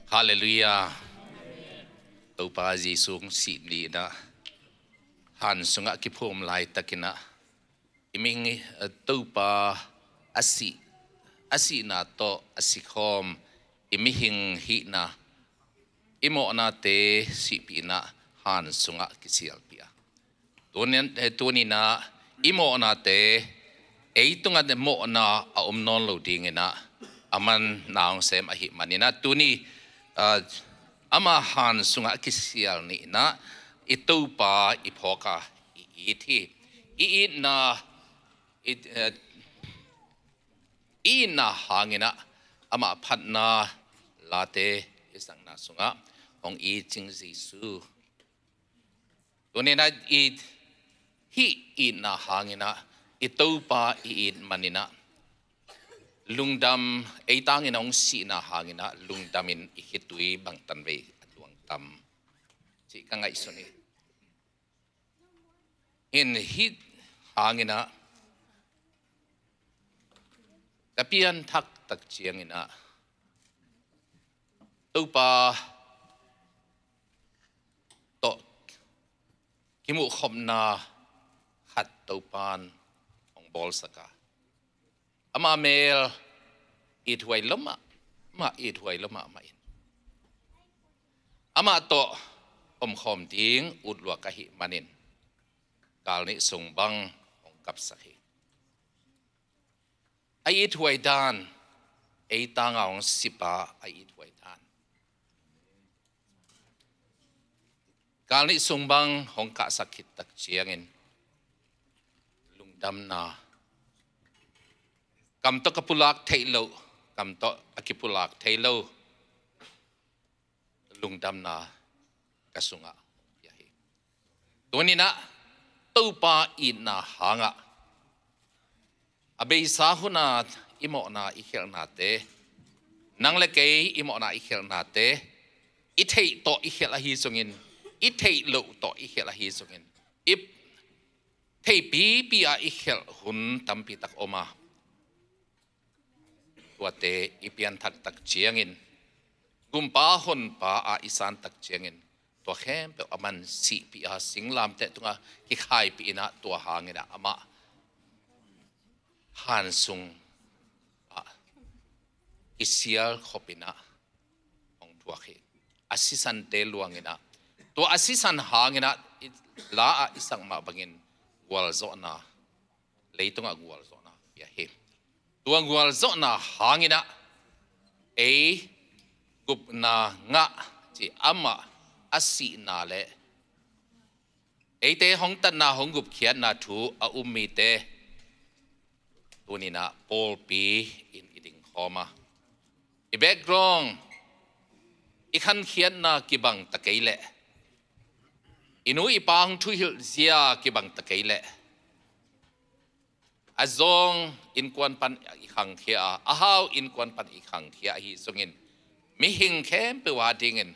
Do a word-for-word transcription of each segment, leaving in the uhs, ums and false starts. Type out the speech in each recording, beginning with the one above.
Halleluiah. Topa Jesu hong sih ni-in ah, han sungah kiphum laitakin ah, i mihing, eh, Topa a sih, a sihna tawh a sikhawm i mihing hihna, i mawhnate sihpih-in ah, han sungah kisialpih a, tuni, eh, tuni-in ah i mawhnate, ei tungah mawhna a om nawn lo dingin ah, aman na hong sem ahih manin ah, tuni, ah, ama han sungah kisial ni-in ah, i Topa i phawk a, i it hi. I itna, i, eh, i itna hangin ah, amah phatna late i sakna sungah hong itcing Jesu. Tuni-in ah i, hih itna hangin ah, i Topa i it manin ah, lungdam, ei tangin hong sihna hangin ah, lungdamin i khitui bangtan vei a luang tam, cih ka ngaihsun hi. In hih hangin ah, ka pianthak tak ciangin ah, Topa tawh kimuhkhopna khat Topa'n hong bawlsak a, ama mel ithuai lo mahmah, ithuai lo mahmah in, amah tawh omkhawm ding utluak ahih manin, kal nih sung bang hong kapsak hi. A ithuai dan, ei tanga hong sip a, a ithuai dan, kal nih sung bang hong kahsak khit tak ciangin, lungdamna, kam tawh ka pulak theih loh, kam tawh a kipulak thei lo lungdamna ka sungah hong pia hi. Tuni-in ah, Topa itna hangah, a beisa hun a i mawhna i khialhnate, nang le kei i mawhna i khialhnate, i theih tawh i khialh ahi zongin, i theih loh tawh i khialh ahi zongin, i theihpipi a i khialh hun tampi tak om a, tuate i pianthak tak ciangin, gumpa honpa a i san tak ciangin, tua khempeuh aman sihpih a, singlamteh tungah kikhaipih in ah, tua hangin ah amah han sungah kisial khop in ah hong thuak hi. A sisante luang in ah, tua a sisan hangin ah, i la ah i sak mah bangin gualzawhna, leitungah gualzawhna pia hi. Tua gualzawhna hangin ah, ei gupna ngah, ci, amah a sihna le eite hong tatna, hong gupkhiatna thu a um mite, tuni-in ah pawlpi in i dingkhawm a, i background, i khankhiatna kibang ta kei leh, i nu i pa hong thuhilh zia kibang ta kei leh, a zawng innkuan pan i khangkhia a, a hau innkuan pan i khangkhia ahi zongin, mihing khempeuh a dingin,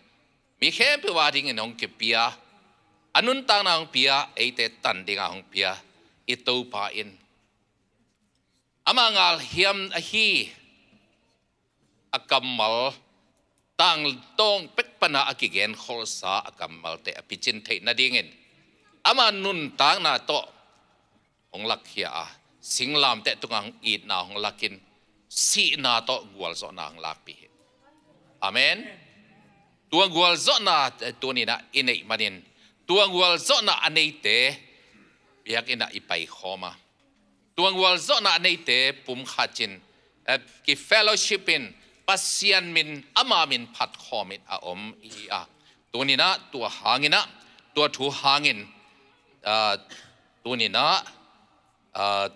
mi khempeuh a dingin hong kipia, a nuntakna hong pia, eite tan dinga hong pia i Topa in, ama ngalhiam ahi a kammal, tangtawng pek pana a kigenkholsa a kammalte a picin theih nadingin, ama nuntakna tawh hong lakkhia a, singlamteh tungah hong itna hong lakin, sihna tawh gualzawhna hong lakpih hi. Amen. Tua gualzawhna, eh, tuni-in ah i neih manin, tua gualzawhna a neite biakinn ah i paikhawm a, tua gualzawhna a neite pumkhat in, eh, ki-fellowship in, Pasian min, ama min phatkhawm in a om i hi a, tuni-in ah tua hangin ah, tua thu hangin, ah, tuni-in ah, ah,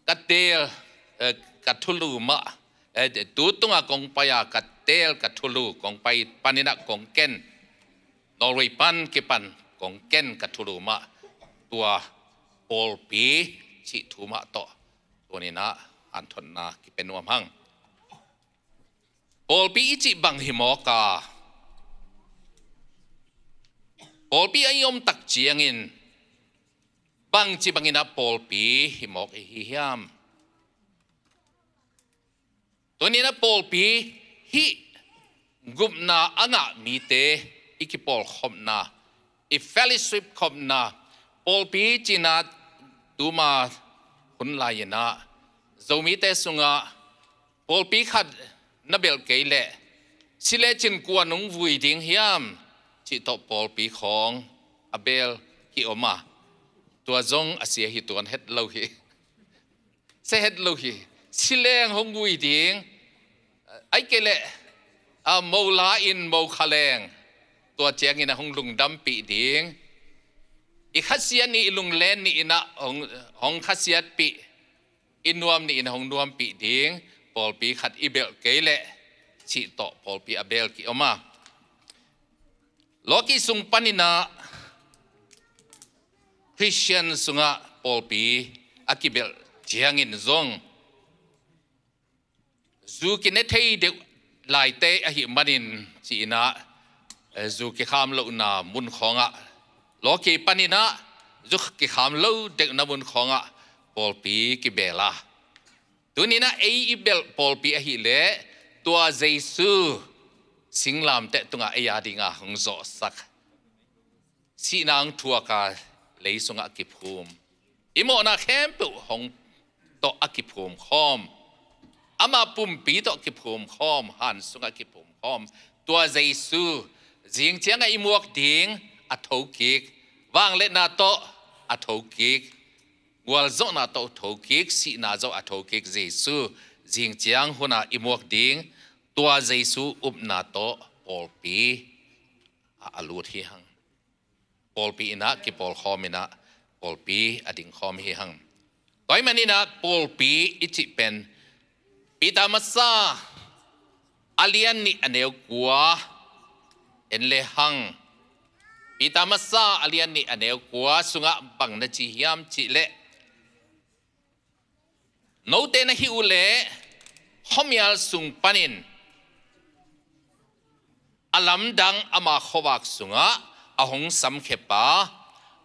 ka teel, eh, ka thulu mah, eh, tu tungah kong pai a, ka teel ka thulu kong pai panin ah kong ken, Norway pan kipan kong ken ka thulu mah, tua pawlpi cih thu mah tawh tuni-in ah hanthotna kipia nuam hang. Pawlpi i cih bang hi mawk a, pawlpi a i om tak ciangin, bangci bangin ah pawlpi hi mawk i hi hiam? Tuni-in ah pawlpi hih gupna a ngah mite i kipawlkhopna, i fellowship khopna, pawlpi cihna tuma hun lai-inah Zomite sungah pawlpi khat na belh kei leh si lecin kua nung vui ding hiam cih tawh pawlpi khawng a bel hi om a, tua zong a sia hi tuan het lo hi. Sia het lo hi. Si leng hong vui ding, ai kei leh a mo la in mo kha leng tua ciangin a hong lungdampih ding. I khasiat nih, i lunglen nih inah hong, hong khasiatpih, i nuam nih in hong nuampih ding pawlpi khat i belh kei leh cih tawh pawlpi a bel ki om a. Lawki sung paninah Khristian sungah pawlpi a kibelh ciangin zong zu kine thei deuh laite ahih manin ci-inah, eh, zu kikham lohna mun khawngah, lawki paninah zu kikham lo deuhna mun khawngah pawlpi kibel a. Tuninah ei i belh pawlpi ahih leh tua Jesu singlamteh tungah ei a dinga hong zawhsak, sihna hong thuak a lei sungah kiphum, i mawhna khempeuh hong tawh a kiphum khawm, ama pumpi tawh kiphum khawm, han sungah kiphum khawm tua Jesu zing ciangah i muak ding a thokik, vangliatna tawh a thokik, gualzawhna tawh thokik, sihna zawh a thokik Jesu zing ciang hunah i muak ding, tua Jesu upna tawh pawlpi a, a lut hi hang. Pawlpi inah kipawlkhawm inah pawlpi a dingkhawm hi hang. Tua ahih maninah pawlpi i cih pen Peter masa a lian nih a neu kua en le hang. Peter masa a lian nih a neu kua sungah bang na ci hiam cih leh, note na hih uh leh khuamial sung panin a lamdang ama khuavak sungah a hong samkhia pa,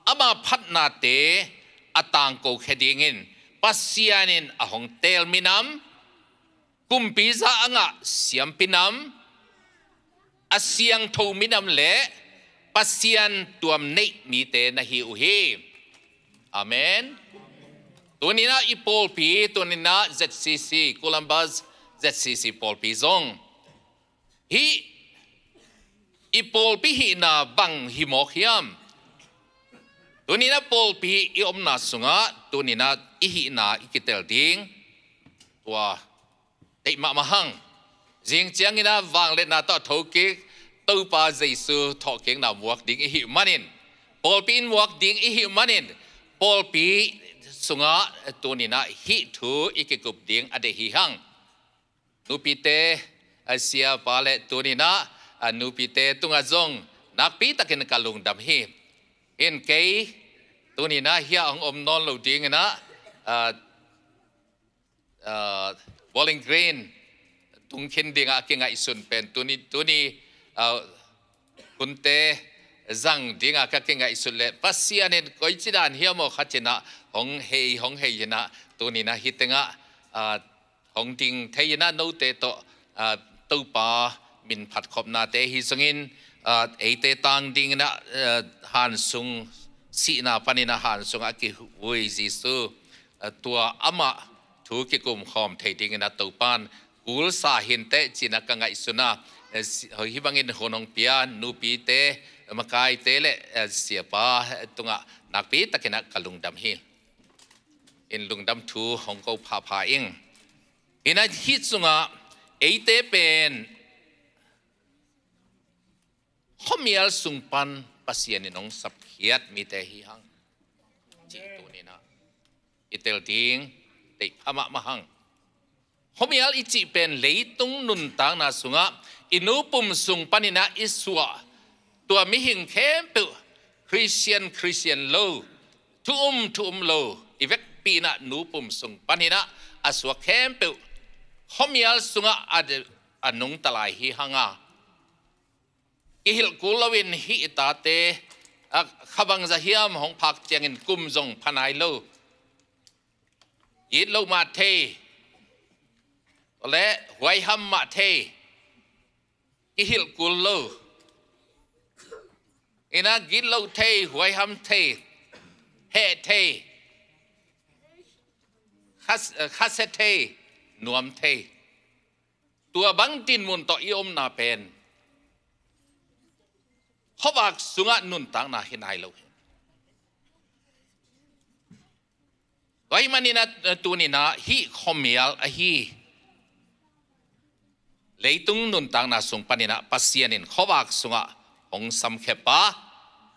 ama phatnate a tangkokhia dingin Pasian in a hong teel minam, kumpi za a ngah siampi nam, a siangtho minam le Pasian tuam neih mite na hi uh hi. Amen. Tuninah i pawlpi, tuninah Z C C, Columbus Z C C pawlpi zong hih i pawlpi hihna bang hi mawk hiam? Tuninah pawlpi i omna sungah tuninah i hihna i kitel ding tua deih mahmah hang. Zing cianginah vangliatna tawh thokik Topa Jesu thawhkikna muak ding i hih manin, pawlpi in muak ding i hih manin, pawlpi sungah tuninah hih thu i kikup ding a deih hi hang. Nupite, a siapa le tuninah a nupite tungah zong nakpitakin ka lungdam hi. In kei tuninah hiah hong om nawn lo dinginah, a, a, Bowling Green tungkhin dingah a kingaihsun pen tuni, tuni, a, hunte zang dingah ka kingaihsun le Pasian in koici dan hiam aw khatinah hong hei, hong hei hinah tuninah hih tengah, a, hong ding thei inah note tawh, a, Topa min phatkhopnate hi zongin, a, eite tang dinginah, a, hansung sihna paninah hansungah a kivui Jesu, a, tua amah thu kikumkhawm thei dinginah Topan kulsa hinteh cinah ka ngaihsun a, a, si-, hih bangin hun hong pia nupite, makaite le, a, siapa tungah nakpitakinah ka lungdam hi. In lungdam thu hong ko phapha ing. Inah hih sungah eite pen khuamial sung pan Pasian in hong sapkhiat mite hi hang. Cih tuninah i tel ding deih pha mahmah hang. Khuamial i cih pen leitung nuntakna sungah i nupum sung paninah i suah tua mihing khempeuh, Khristian, Khristian lo, thu um, thu um lo, i vekpi inah nupum sung paninah a suak khempeuh khuamial sungah a, a nungta lai hi hanga. Kihilh kul loin hih i tate, a, kha bangzah hiam hong phak ciangin kum zong pha nai lo. It lo mah thei, le huaiham mah thei. kihilh kul lo, ina gitloh thei, huaiham thei, heh thei, khas-, khasia thei, nuam thei, tua bang dinmun tawh i omna pen khuavak sungah nuntakna hi nai lo hi. Tua ahih manin ah, tuninah hih khuamial ahi leitung nuntakna sung paninah Pasian in khuavak sungah hong samkhia pa,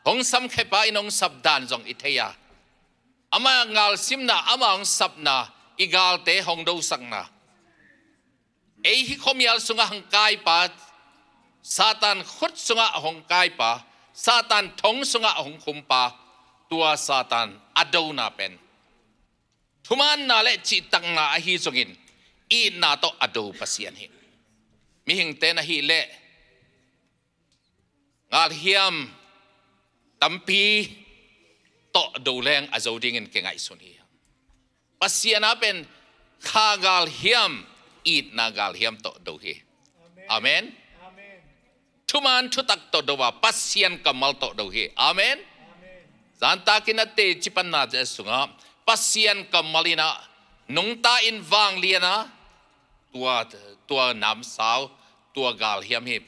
hong samkhia pa in hong sap dan zong i thei a, ama galsimna, ama hong sapna, i galte hong dosakna, ei hih khuamial sungah hong kaipa, Satan khut sungah hong kaipa, Satan thong sungah hong khumpa, tua Satan a dona pen thumaanna le cihtakna ahi zongin itna tawh a do Pasian hi. Mihingte na hih leh galhiam tampi tawh do leng a zo dingin kingaihsun hi. Pasian a pen kha galhiam, itna galhiam tawh do hi. Amen. Thumaan thutak tawh do a, Pasian kammal tawh do hi. Amen. Zantakin a teci panna te sungah Pasian kammal inah nungta in vanglian a, tua, tua namsau, tua galhiam hi.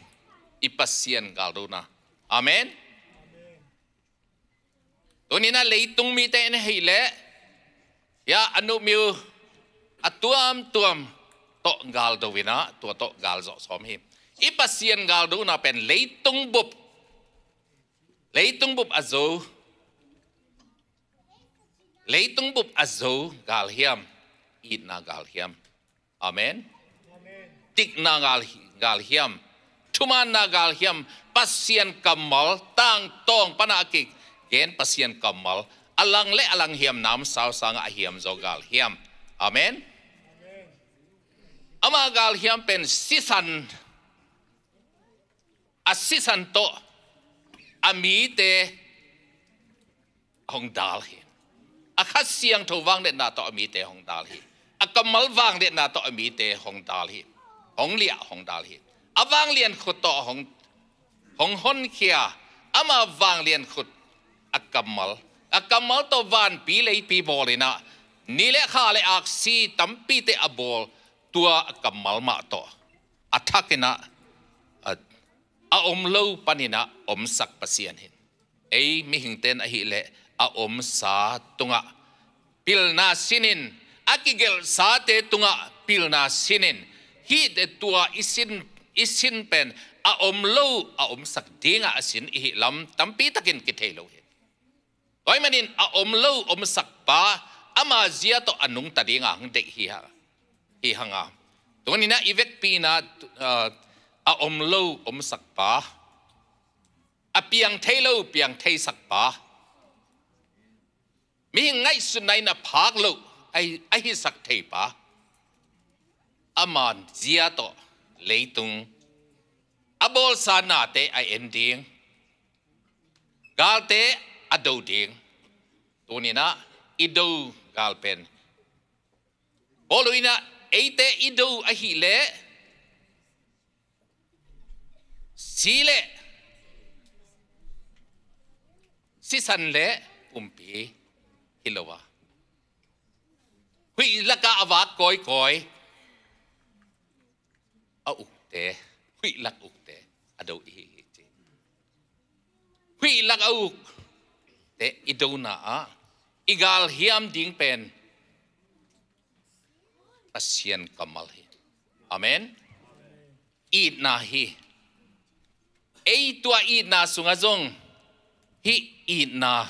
I Pasian galdona. Amen. Tuninah leitung mite in hih leh, ya, a nuhmiu a tuamtuam tawh galdo inah, tua tawh galzawh sawm hi. I Pasian galdona pen leitung bup, leitung bup a zo, leitung bup a zo galhiam, itna galhiam. Amen. Tikna gal, galhiam, thumaanna galhiam, Pasian kammal, tangtawng pana a kigen Pasian kammal, a lang le a lang hiam namsau sangah a hiam zaw galhiam. Amen. Ama galhiam pen sisan, a sisan tawh a mite hong dal hi. A Kha Siangtho vangliatna tawh a mite hong dal hi. A kammal vangliatna tawh a mite hong dal hi. Hong liah hong dal hi. A vanglian khut tawh hong, hong honkhia, ama vanglian khut, a kammal, a kammal tawh vanpi leipi bawl inah, ni le kha le aksi tampite a bawl, tua a kammal mah tawh a thak inah, a, a om lo paninah omsak Pasian hi. Ei mihingte in ahih leh a omsa tungah pilna sinin, a kigelhsate tungah pilna sinin, hihte tua i sin, i sin pen a om lo a omsak dingah a sin i hih lam tampi takin kithei lo hi. Tua ahih manin a om lo omsak pa ama zia tawh a nungta dinga hong deih hi hang, hi hang a. Tuninah i vekpi inah, ah, a om lo omsak pa, a piang thei lo piang theisak pa, mihing ngaihsutna in a phak loh a, a hisak thei pa, ama zia tawh leitung a bawlsa nate a en ding, galte a do ding. Tuninah i do gal pen bawl uh inah, eite i do ahih leh si le sisan le pumpi hi lo a, huih lakah a vak kawikawi a ukte, huih lak ukte a do i hi hi ci. Huih lak a ukte i dona ah i galhiam ding pen Pasian kammal hi. Amen. Itna hi. Ei tua itna sungah zong hih itna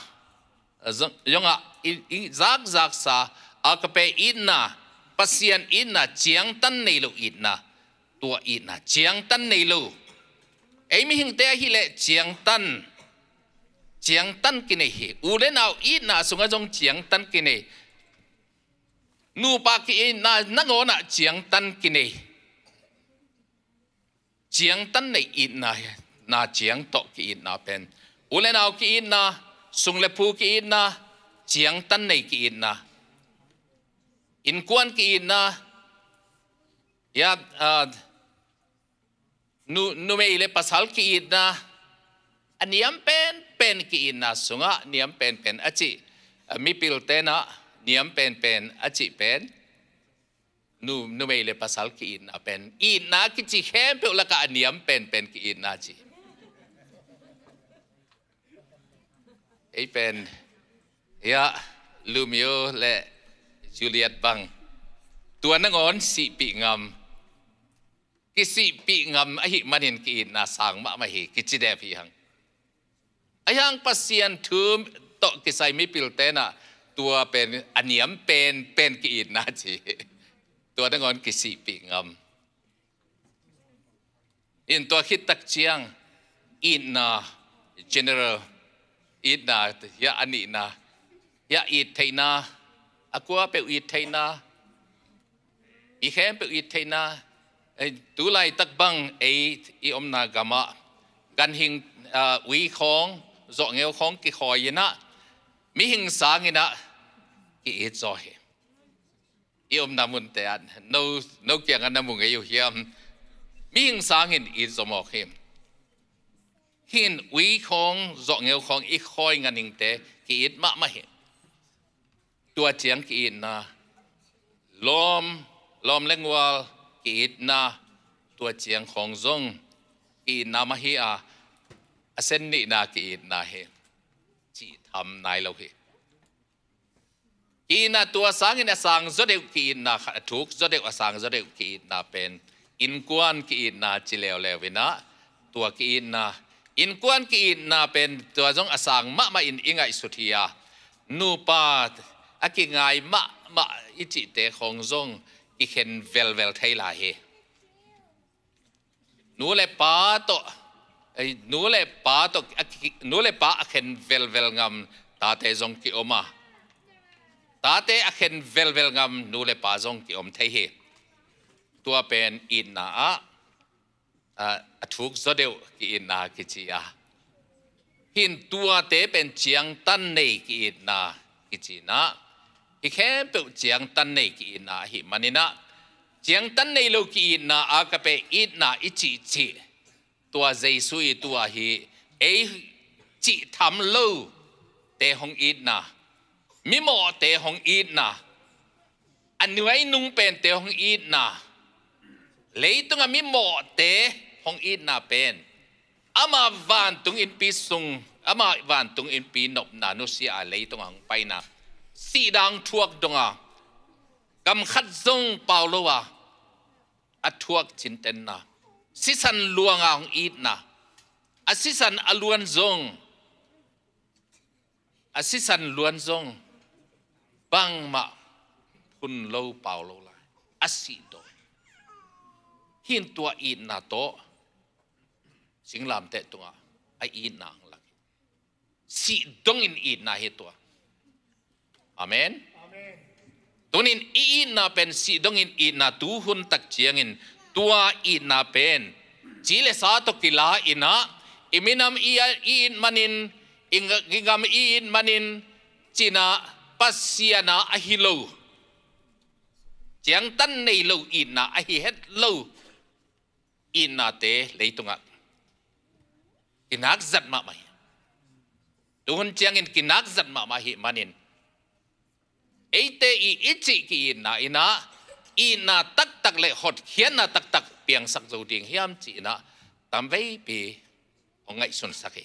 zong, zongah i, i zakzaksa, agape itna, Pasian itna, ciangtan nei lo itna, tua itna ciangtan nei lo. Ei mihingte ahih leh ciangtan, ciangtan kinei hi. U le nau itna sungah zong ciangtan kinei. Nupa ki-itna nangawnah ciangtan kinei. Ciangtan nei itna, na ciang tawh ki-itna pen, u le nau ki-itna, sung le phu ki-itna, ciangtan nei ki-itna, innkuan ki-itna, ya, ah, Nu, numei le pasal ki-itna, a niam penpen ki-itna sungah niam penpen a cih, a mipilte nah niam penpen a cih pen, nu, numei le pasal ki-itna pen, itna kici khempeuh lakah a niam penpen ki-itna ci. Ei pen, ya, Lumio le Juliet bang, tua nangawn sihpih ngam, kisihpih ngam ahih manin ki-itna sang mahmah hi, kici dep hi hang. Ahi hang Pasian thu tawh kisai mipilte nah tua pen a niam penpen ki-itna ci. Tua nangawn kisihpih ngam. In tua khit tak ciang itna general, itna, ya, a nihna, ya, it theihna, a kua peuh it theihna, i khempeuh it theihna. Ei, tu laitak bang ei i omna gamah ganhing, ah, ui khawng, zawhngeu khawng kikhawi inah, mihing sanginah ki-it zaw hi. I omna munte ah no, no kiangah na mu ngei uh hiam? Mihing sangin it zaw mawk hi. Hin ui khawng, zawhngeu khawng i khawi nganhingte ki-it mahmah hi. Tua ciang ki-itna, lawm, lawm le ngual ki-itna, tua ciang khawng zong ki-itna mah hi a, a sen nihna ki-itna hi, cih tham nai lo hi. Ki-itna tua sangin a sang zaw deuh ki-itna khat, a thuk zaw deuh, a sang zaw deuh ki-itna pen innkuan ki-itna ci leuleu inah, tua ki-itna, innkuan ki-itna pen tua zong a sang mahmah in i ngaihsut hi a, nupa a kingai mahmah i cihte khawng zong kikhen velvel thei lai hi. Nu le pa tawh, ei, nu le pa tawh a ki, nu le pa a khen velvel ngam tate zong kiom a, tate a khen velvel ngam nu le pa zong kiom thei hi. Tua pen itna ah, a, a thuk zaw deuh ki-itna kici a. Hin tuate pen ciangtan nei ki-itna kici inah, hi khempeuh ciangtan nei ki-itna ahih maninah, ciangtan nei lo ki-itna a ka pe itna i cih cih, tua Jesu i tua hi, ei cih tham lo te hong itna, mimawhte hong itna, a nuai nung pente hong itna, leitunga mimawhte hong itna pen, ama vantung innpi sung, ama vantung innpi nopna nusia a leitunga hong paina, sihdang thuak donga, kam khat zong pau lo a, a thuak cintenna, sisan luanga hong itna, a sisan a luan zong, a sisan luan zong bangmah phun lo, pau lo lai, a sih dong. Hin tua itna tawh singlamteh tungah a itna hong lak hi. Sih dongin itna hi tua. Amen. Tunin i itna pen sih dongin itna, tuhun tak ciangin tua itna pen ci le sa tawh kila inah, i minam i, i it manin, i nga-, i gam i it manin, cinah Pasian a ahi lo, ciangtan nei lo itna, ahi het lo itnate leitungah kinak zat mahmah hi. Tuhun ciangin kinak zat mahmah ahih manin, eite i, i cih ki-itna inah, itna taktak le hotkhiatna taktak piangsak zo ding hiam ci inah, tamveipi hong ngaihsunsak hi.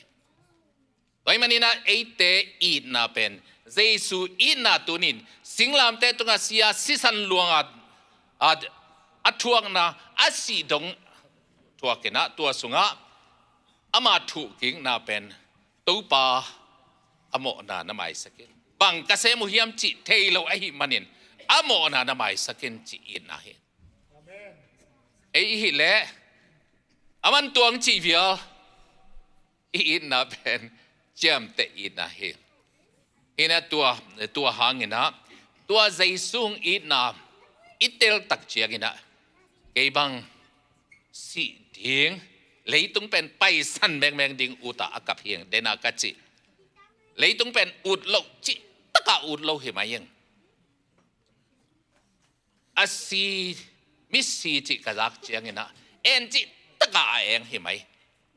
Tua ahih maninah eite itna pen Jesu itna tunin singlamteh tungah sia sisan luanga a, a thuakna, a sih dong thuak inah, tua sungah ama thuhkikna pen Topa a mawhna na maisak in. Bang ka sem uh hiam cih thei lo ahih manin a mawhna na maisak in cih itna hi. Ei i hih leh a man tuang cih vial i itna pen ciamteh itna hi. Hinah tua, tua hanginah tua Jesu hong itna i tel tak cianginah, kei bang sih ding, leitung pen paisan mengmeng ding ut a a kap hi ing, dena ka cih. Leitung pen ut loh cih taka ut lo hi mai ing. A si, misi cih ka zak cianginah, en cih takah a eng hi mai.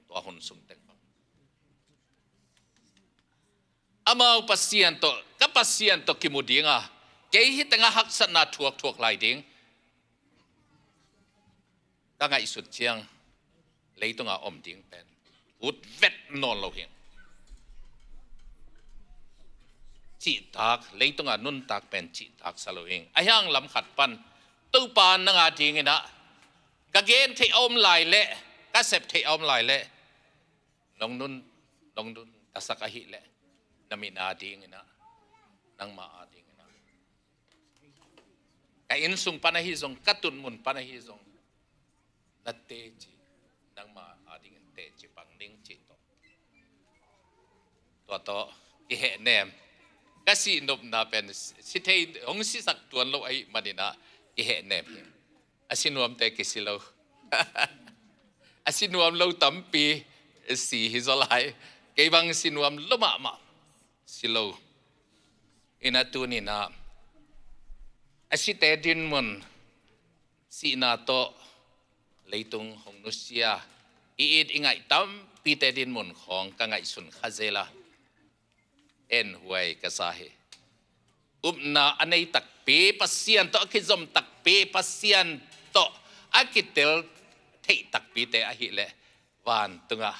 Tua hun sung teng bang amau Pasian tawh, ka Pasian tawh kimu dinga, kei hi tengah haksatna thuakthuak lai ding ka ngaihsut ciang, leitunga om ding pen ut vet nawn lo hing. Cihtak, leitunga nuntak pen cihtak sa lo hing. A hiang lam khat pan Topa nanga dinginah ka gen theih a om lai leh, ka sep theih a om lai leh, nong nun, nong nun tasak ahih leh, na min a dinginah, nangma a dinginah, ka inn sung pan ahi zong, ka tun mun pan ahi zong, na teci, nangma a dingin teci pang ning cih tawh. Tua tawh kihehnem. Ka sihnopna pen si thei, hong sisak tuan lo ahih maninah kihehnem hi. A sinuamte kisi lo. A sinuam lo tampi si hi zaw lai. Kei bang sinuam lo mahmah, si lo. Inah tuninah a site dinmun, sihna tawh leitung hong nusia, i it i ngaih tampite dinmun khawng ka ngaihsun kha zel a, enhuai ka sa hi. Upna a nei takpi, Pasian tawh a kizom takpi, Pasian tawh a kitel theih takpite ahih leh, vantungah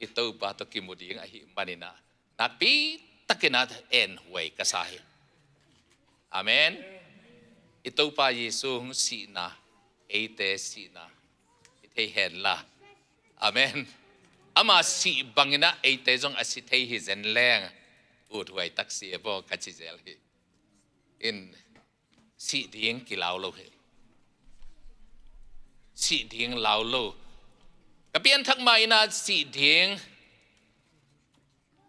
i Topa tawh kimu ding ahih maninah nakpi takinah enhuai ka sa hi. Amen. I Topa Jesu hong sihna, eite sihna i thei henla. Amen. Ama sih banginah eite zong a si thei hi zen leng, uthuai tak si e baw ka ci zel hi. In sih ding kilau lo hi. Sih ding lau lo. Ka pianthak mah inah sih ding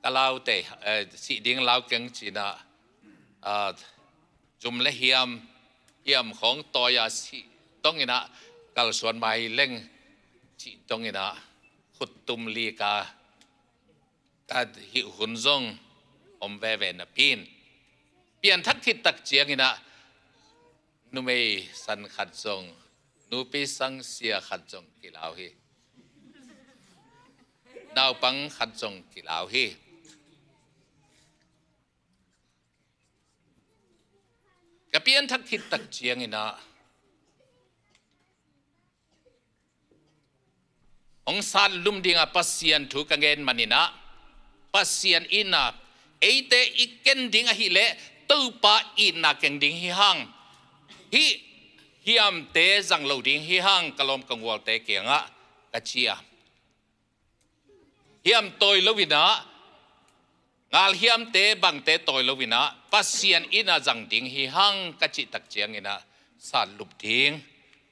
ka laute, eh, sih ding lau keng cinah, ah, zum le hiam, hiam khawng tawi-a sih donginah kalsuan mai leng cih donginah khuttum lika ka hih hun zong om veve napi-in, pianthak khit tak cianginah numei san khat zong, nupi sangsia khat zong kilau hi. Naupang khat zong kilau hi. Ka pianthak khit tak cianginah hong sat lum dinga Pasian thu ka ngen maninah, Pasian itna eite i ken ding ahih leh Topa itna keng ding hi hang. Hih hiamte zang lo ding hi hang, ka lawm ka ngualte kiangah ka ci a. Hiam tawi loinah, ngal hiamte bangte tawi loinah Pasian itna zang ding hi hang ka cih tak cianginah sat lup ding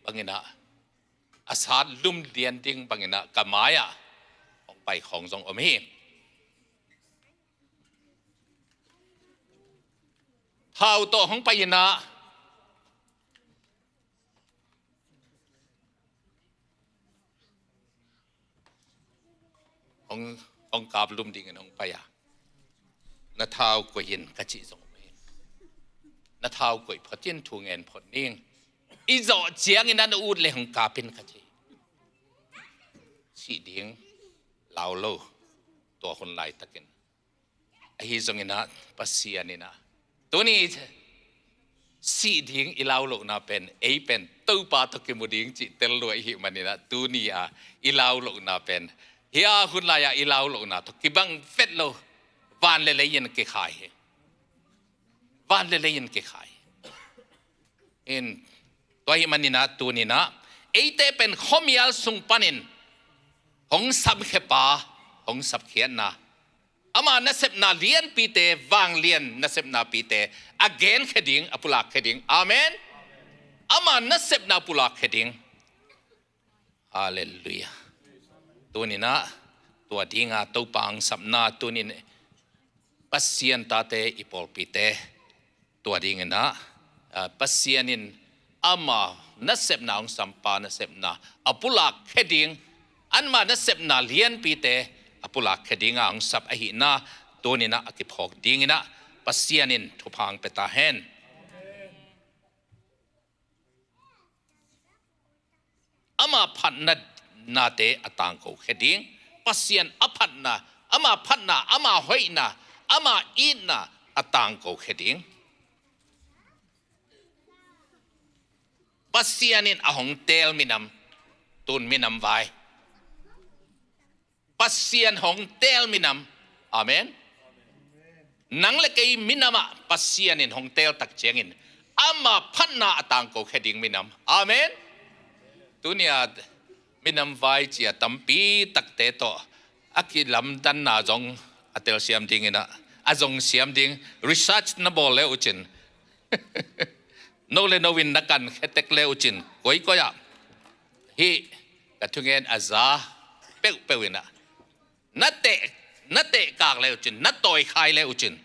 banginah, a sat lum lian ding banginah ka mai-ah hong pai khawng zong om hi. Thau tawh hong pai inah hong, hong kap lum dingin hong pai a, na thau koih in ka cih zong om hi. Na thau koih phot in, thu ngen phot ning. I zawh ciangin a na ut le hong kap in ka ci. Sih ding lau lo tua hun laitakin. Ahi zonginah Pasian inah tuni sih ding i lau lohna pen, ei pen Topa tawh kimu ding cih tel lua i hih maninah, tuni a i lau lohna pen, hia hun lai-a i lau lohna tawh kibang vet lo. Van le lei in kikhai hi. Van le lei in kikhai hi. In, tua hih maninah tuninah eite pen khuamial sung panin hong samkhia pa, hong sapkhiatna, ama nasepna lianpite, vanglian nasepnapite a genkhia ding, a pulakkhia ding. Amen. Ama nasepna pulakkhia ding. Halleluiah. Tuninah tua dinga Topa hong sapna, tunin Pasian tate i pawlpite tua dinginah, ah, Pasian in ama nasepna hong sampa nasepna a pulakkhia ding, anma nasepna lianpite a pulakkhia dinga hong sap ahihna tuninah a kiphawk dinginah Pasian in thupha hong pia ta hen. Ama phatna nate a tangko khia ding. Pasian a phatna, ama phatna, ama hoihna, ama itna a tangko khia ding. Pasian in a hong teel minam, tun minam vai. Pasian hong teel minam. Amen. Nang le kei minam ah Pasian in hong teel tak ciangin ama phatna a tangko khia ding minam. Amen. Tuni-a minam vai ci-a tampi takte tawh a kilamdanna zong a telsiam dingin ah, a zong siam ding research na bawl le uh cin. No le no in na kan khia tek le uh cin, koikoi ah hih ka thungen a za peuhpeuh in ah, na teh, na tehkak le uh cin, na tawikhai le uh cin,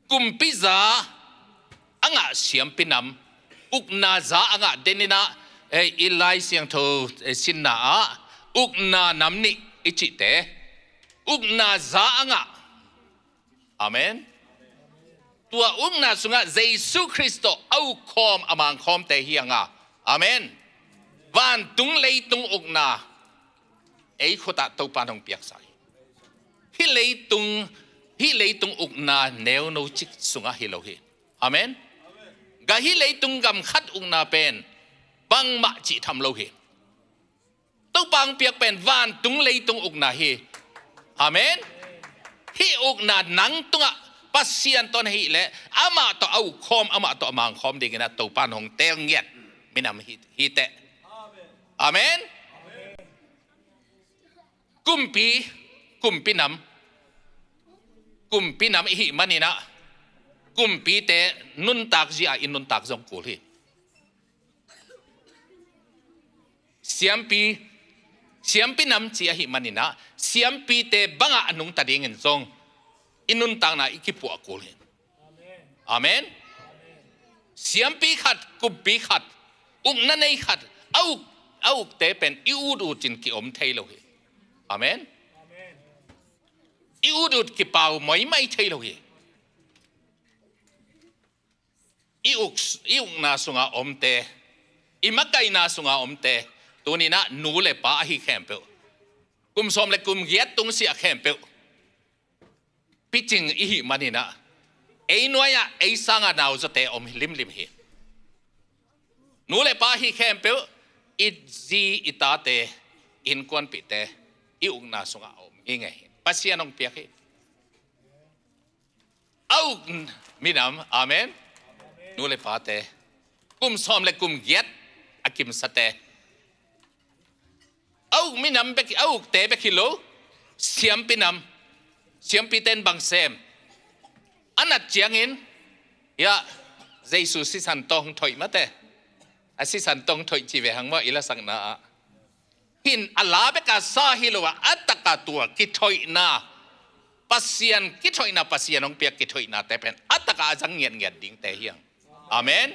kumpi za a ngah siampi nam, ukna za a ngah den in ah, eh, i Lai Siangtho, eh, sinna ah ukna nam nih i cihte, ukna za a ngah. Amen. Tua ukna sungah Jesu Khrist tawh a ukkhawm a mangkhawmte hi hang a. Amen. Vantung leitung ukna ei khutah Topa in hong piaksa hi. Hih leitung, hih leitung ukna neuno cik sungah hi lo hi. Amen. Gah hih leitung gam khat ukna pen bangmah cih tham lo hi. Topa hong piak pen vantung leitung ukna hi. Amen. Hih ukna nang tungah Pasian tawh na hih leh amah tawh a ukkhawm, amah tawh a mangkhawm dingin ah Topa in hong teel ngiat minam hi, hi teh. Amen. Kumpi, kumpi nam, kumpi nam i hih manin ah kumpite nuntak zia i nuntak zong kul hi. Siampi, siampi nam ci ahih manin ah siampite bangah a nungta dingin zong i nuntakna i kipuah kul hi. Amen. Siampi khat, kumpi khat, ukna nei khat a uk, a ukte pen i ut ut in ki-om thei lo hi. Amen. I ut ut kipau maimai thei lo hi. I uk, i ukna sunga omte, i makaihna sunga omte, tuni-in ah nu le pa ahi khempeuh, kum sawm le kum giat tungsiah khempeuh picing i hih manin ah ei nuai-ah ei sanga nauzawte om limlim hi. Nu le pa ahi khempeuh i zi i tate, i innkuanpihte i ukna sungah a om ngingei hi. Pasian hong piak hi. A uk minam, amen. Nu le pate, kum sawm le kum giat a kimsate, a uk minam bek, a ukte bek hi lo, siampi nam, siampite in bang sem? A nat ciangin, ya, Jesu sisan tawh hong thoih mate, a sisan tawh hong thoih ci ve hang maw i lasakna ah. Hin a la beka sa hi lo a, a taka tua kithoihna, Pasian kithoihna, Pasian hong piak kithoihnate pen a taka a zang ngiatngiat dingte hi hang. Amen.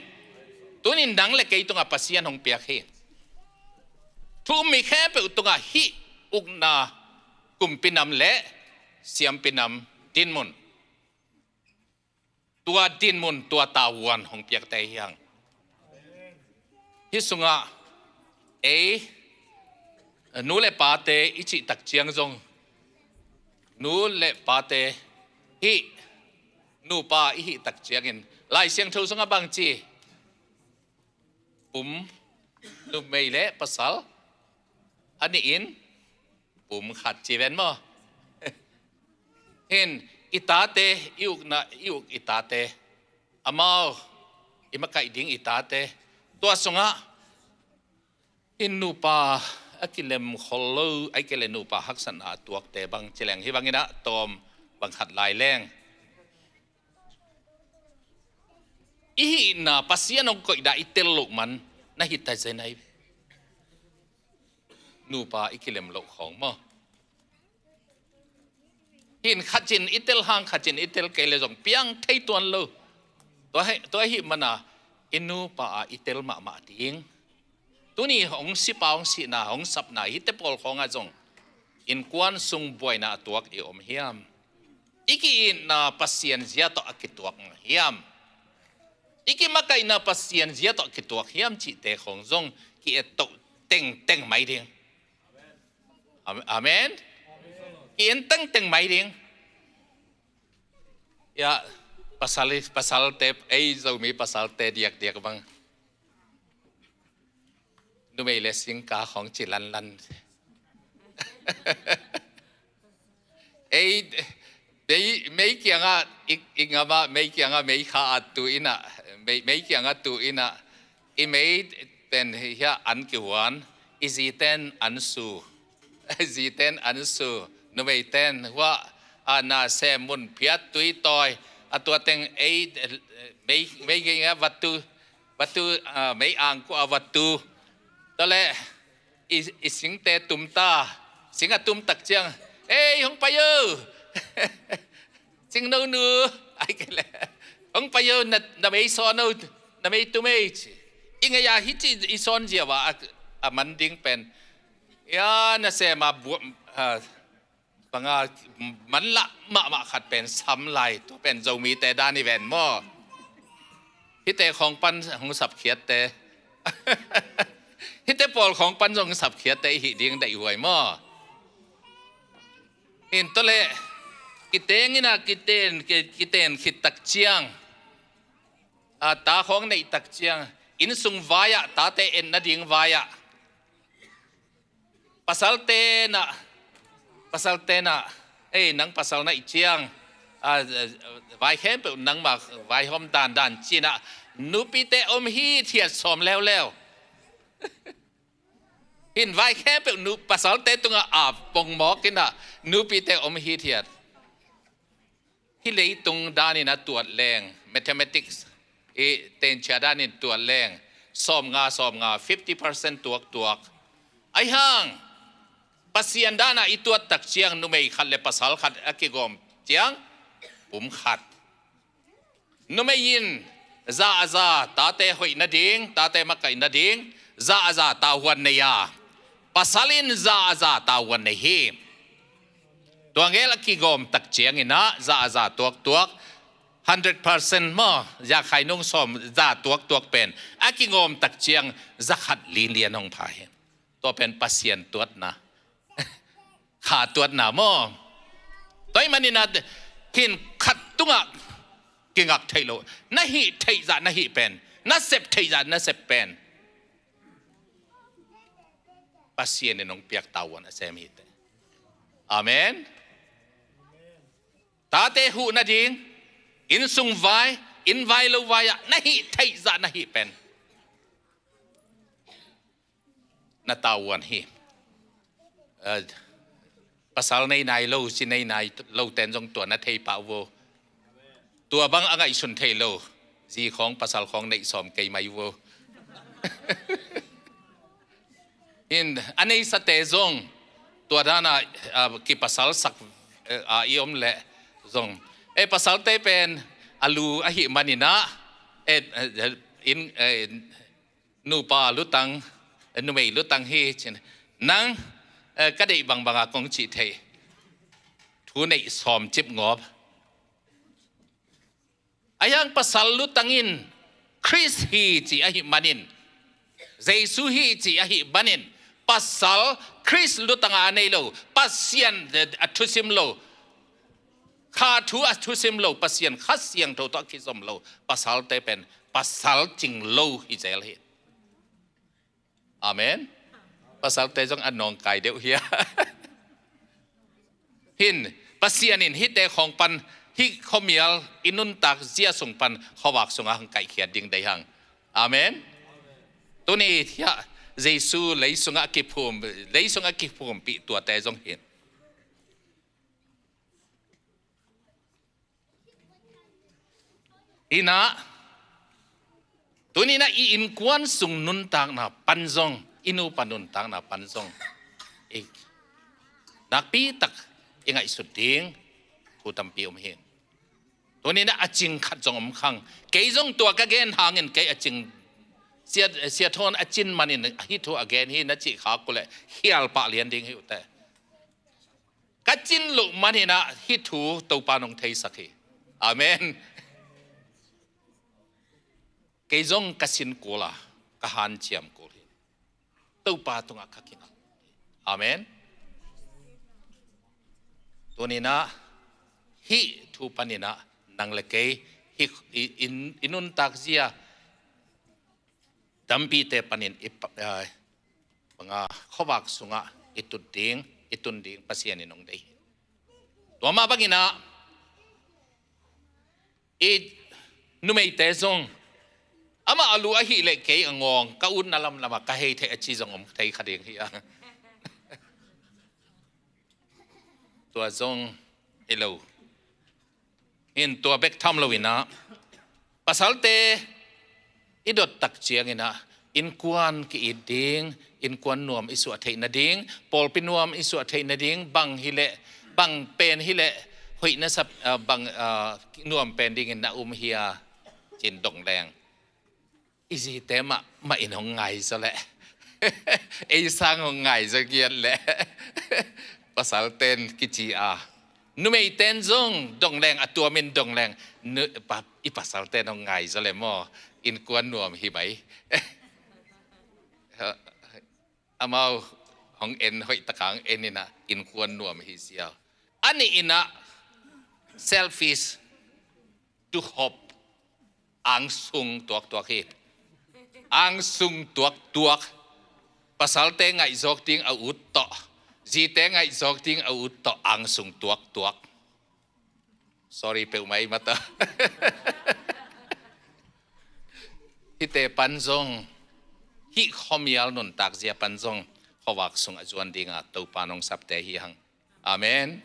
Tunin nang le kei tungah Pasian hong piak hi. Thu um mi khempeuh tungah hih ukna, kumpi nam le siampi nam dinmun, tua dinmun, tua tavuan hong piakte hi hang. Hih sungah ei nu le pate i cih tak ciang zong, nu le pate, hih nupa i hih tak ciangin Lai Siangtho sungah bang ci? Pum, numei le pasal a nihin pum khat ci ven maw? Hin i tate, i ukna, i uk i tate, amau i makaih ding i tate, tua sungah hin nupa a kilem khol lo, ahih kei leh nupa haksatna a tuakte bang ci leng, hih bangin ah tawm bang khat lai leng, i hihna Pasian hong koihna i tel loh man na hi ta zen ai. Nupa i kilem loh khawng maw? Hin khat cin i tel hang, khat cin i tel kei le zong piang thei tuan lo. Tua hi, tua hi mana i nupa a i tel mahmah ding. Tuni hong sipa, hong sihna, hong sapna hihte pawl khawngah zong innkuan sung buaina a tuak i om hiam? I ki-itna Pasian zia tawh a kituak hiam? I kimakaihna Pasian zia tawh a kituak hiam cihte khawng zong ki-et toh tengteng mai ding. Am-, amen. Ki-en tengteng mai ding. Ya, pasal, pasalte, ei Zomi pasalte diakdiak bang numei le singka khong ci lanlan. Ei, mei, mei kiangah, i, i ngamah mei kiangah mei kha a tu inah, mei, mei kiangah tu inah, i mei pen hiah an kihuan, i ziten an su, ziten an su, numeiten huah, a, na sem mun phiat tui tawi, a tua teng ei, mei, mei kiangah vatu, vatu, a, mei angkuh a vatu. Tawleh, i, i singte tumta, sing a tum tak ciang, ei, hong pai o. Sing no nu, ai kei le. Hong pai o, na, na mei sawn o, na mei tum ei ci. I ngei a hi ci i sawn zia va a, a man ding pen. Ya, na sem a buam, a, banga man lah mahmah khat pen sam lai, tua pen Zomite dan i ven maw. Hite khong pan hong sapkhiatte. Hite pawl khong pan zong sapkhiatte i hih ding daih huai maw. In tawleh, kiteng inah, kiten, ki-, kiten khit tak ciang, a, ta khong neih tak ciang, innsung vai-ah, tate etna ding vai-ah, pasalte nah, pasalte nah, ei, nang pasal na hih ciang, a, vai khempeuh nangmah vaihawm dandan ci-inah, nupite om hithiat sawm leuleu. Hin vai khempeuh nu, pasalte tungah a pongmawk inah, nupite om hithiat. Hih leitung danin a tuat leng, mathematics i tenchia danin tuat leng, sawmnga, sawmnga, fifty percent tuaktuak. Aihang, Pasian danah i tuat tak ciang numei khat le pasal khat a kigawm ciang, pum khat. Numei in za a za, tate hoih nading, tate makaih nading, za a za tavuan nei a, pasal in za a za tavuan nei hi. Tua gel a kigawm tak ciang inah, za a za tuaktuak, hundred percent maw, za khainung sawm za tuaktuak pen a kigawm tak ciang, za khat lilian hong pha hi. Tua pen Pasian tuatna. Kha tuatna maw. Tua ahih manin ah, khin khat tungah kingak theih loh. Na hih theih zah na hih pen, na sep theih zah na sep pen, Pasian in hong piak tavuan a sem hi teh. Amen. Tate huh nading, innsung vai, inn vai lo vai-ah na hih theih zah na hih pen na tavuan hi. Eh, pasal nei nai lo, zi nei nai lo ten zong tua na thei pah uh vo. Tua bang a ngaihsun thei lo, zi khawng pasal khawng neih sawm kei mai uh vo. In a neisate zong tua dana, ah, kipasal sak, eh, a i om leh zong, eh, pasalte pen a lu ahih manin ah, eh, eh, in, eh, nupa lutang, numei lutang hi cin. Nang, eh, ka deih bangbanga kong cih theih, thu neih sawm cip ngawp. Aihang pasal lutang in Khrist hi cih ahih manin, Jesu hi cih ahih manin, pasal Khrist lutanga a nei lo, Pasian a thusim lo, kha thu a thusim lo, Pasian Kha Siangtho tawh a kizom lo pasalte pen pasal cing lo hi zel hi. Amen. Pasalte zong a nawngkai deuh hi a. Hin, Pasian in hihte khawng pan, hih khuamial i nuntak zia sung pan khuavak sungah hong kaihkhiat ding deih hang. Amen. Tuni hiah Jesu lei sungah kiphum, lei sungah kiphumpih tuate zong hin. Inah, tuni inah i innkuan sung nuntakna pan zong, i nupa nuntakna pan zong, i nakpitak i ngaihsut ding thu tampi om hi. Tuni inah a cing khat zong om khang. Kei zong tua ka gen hangin kei a cing, sia, sia thawn a cin manin hih thu a gen hi na cih khak uh leh khial pah lian ding hi uh teh. Ka cin loh manin ah hih thu Topa nong theisak hi. Amen. Kei zong ka sin kul a, ka hanciam kul hi. Topa tungah ka kinga. Amen. Tuninah hih thu paninah nang le kei hih i, i, i nuntak zia tampite panin i pa- ah, banga khuavak sungah i tut ding, i tun ding Pasian in hong deih hi. Tua mah banginah i numeite zong amah a lu ahih leh kei a ngawng ka utna lamlamah ka hei theih a ci zong om thei kha ding hi a. Tua zong hi lo. In tua bek tham loinah pasalte i dot tak cianginah innkuan ki-it ding, innkuan nuam i suah theih nading, pawlpi nuam i suah theih nading, bang hileh bang pen hileh hoih na sap ah, bang ah, nuam pen dingin na um hia, cin dong leng. I zite mah mah in hong ngai zaw leh ei sang hong ngai zaw giat leh pasalten kici a, numeiten zong dong leng a tuamin dong leng nu- pa- i pasalten hong ngai zaw leh maw, innkuan nuam hi mai. Amau hong en hoih takang en inah innkuan nuam hi ziau. A nih inah selfish, duhop, angsung tuaktuak hi. Angsung tuaktuak. Pasalte ngaihzawk ding a ut tawh, zite ngaihzawk ding a ut tawh angsung tuaktuak. Sorry peuhmah ei mata. Hihte pan zong, hih khuamial nuntak zia pan zong khuavak sung a zuan dinga Topa nong sapte hi hang. Amen.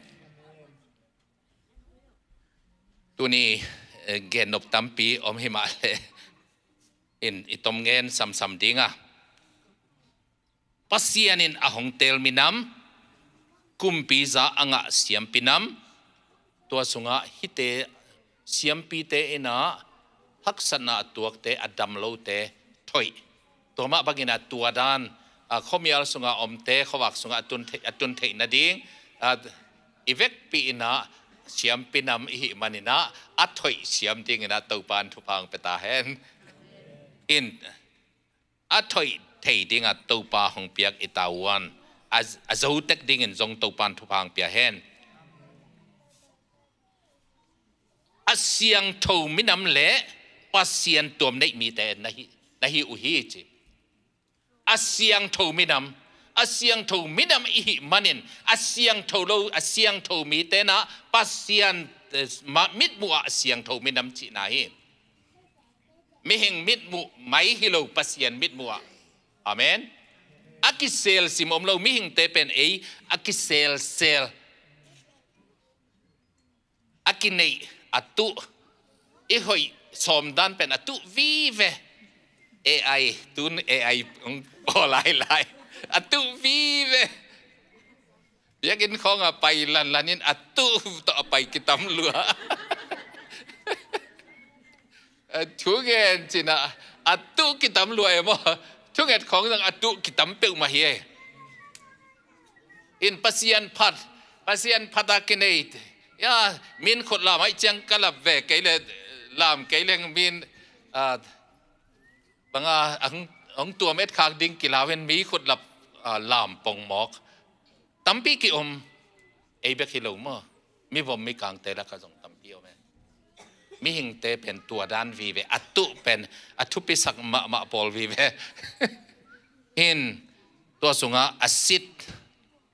Tuni eh, gennop tampi om himah le in i tom ngen samsam dinga, Pasian in a hong tel minam, kumpi za a ngah siampi nam, tua sungah hihte siampite inah haksatna a tuakte, a dam lote thoih. Tua mah bangin a tua dan a khuamial sungah omte khuavak sungah a tun theih, a tun theih nading a i vekpi inah siampi nam i hih maninah a thoih siam dinginah Topa in thupha hong pia ta hen. In a thoih thei dingah Topa hong piak i tavuan a, a zotek dingin zong Topa in thupha hong pia hen. A siangtho minam le Pasian tuam neih mite na hi, na hi uh hi ci. A siangtho minam, a siangtho minam i hih manin a siangtho lo, a siangtho mite na Pasian eh, ma- mitmuh ah a siangtho minam cihna hi. Mihing mitmuh mai hi lo, Pasian mitmuh ah. Amen. A kisel sim om lo, mihingte pen ei a kiselsel, a kineih a tuh, i hoih sawmdan pen a tuh vive. A I, tun A I hong bawl lailai, a tuh vive. Biakinn khawngah pai lanlanin a tuh tawh a pai kitam lua. A thungen cinah a tuh kitam lua e maw? Thunget khawng zong a tuh kitam peuhmah hi e. In Pasian phat, Pasian phat a kinei. Ya, min khut lam aih ciang ka lap ve kei le, lam kei leng min ah, banga a hong, hong tuam etkhak ding kilau in mi khut lap ah, lam pongmawk tampi ki-om. Ei bek hi lo maw, mivom mikangte lakah zong tampi om e. Mihingte pen tua dan vive, a tuh pen a thupisak mahmah pawl vive. In tua sungah a sit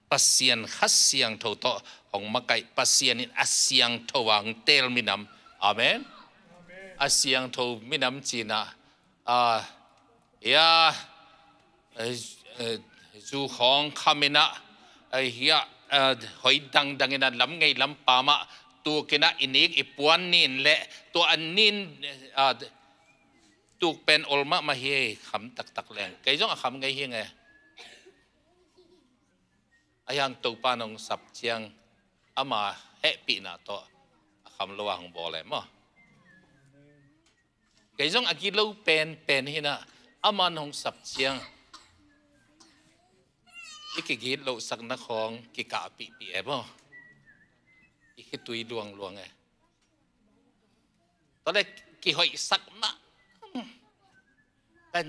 Pasian Kha Siangtho tawh hong makaih, Pasian in a siangtho a hong teel minam. Amen. A siangtho minam cinah a, ia, eh, eh, zu khawng khaminah, eh, hia, eh, hoi dangdang inah lam ngei lam pamah tukinah i nik i puan nin leh tua a nin ah, tuk pen ol mahmah hi, kham taktak leng. Kei zong a kham ngei hi nge. A hiang Topa nong sap ciang ama hehpihna tawh a kham lo a hong bawl e maw? Kei zong a gilo penpen hinah ama nong sap ciang i kigit lohsakna khawng kikahpihpih e maw? I khitui luangluang e. Tua le kihoihsakna Ka,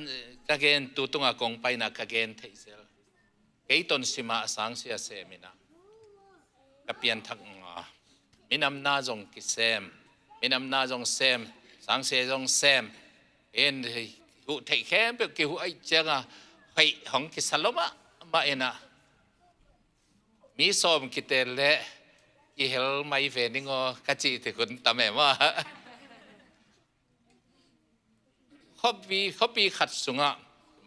ka gen tu tunga kong paina ka gen theih zel. Kei ton sima a Sangsia sem ina ka pianthak nga, minam na zong kisem, minam na zong sem, Sangsia zong sem. En, huh theih khempeuh kihuh aih cianga hoih hong kisa lo mahmah ina, mi sawm kitel leh kihel mai ve ning aw ka cih tik hun tam e maw. Khuapi, khuapi khat sungah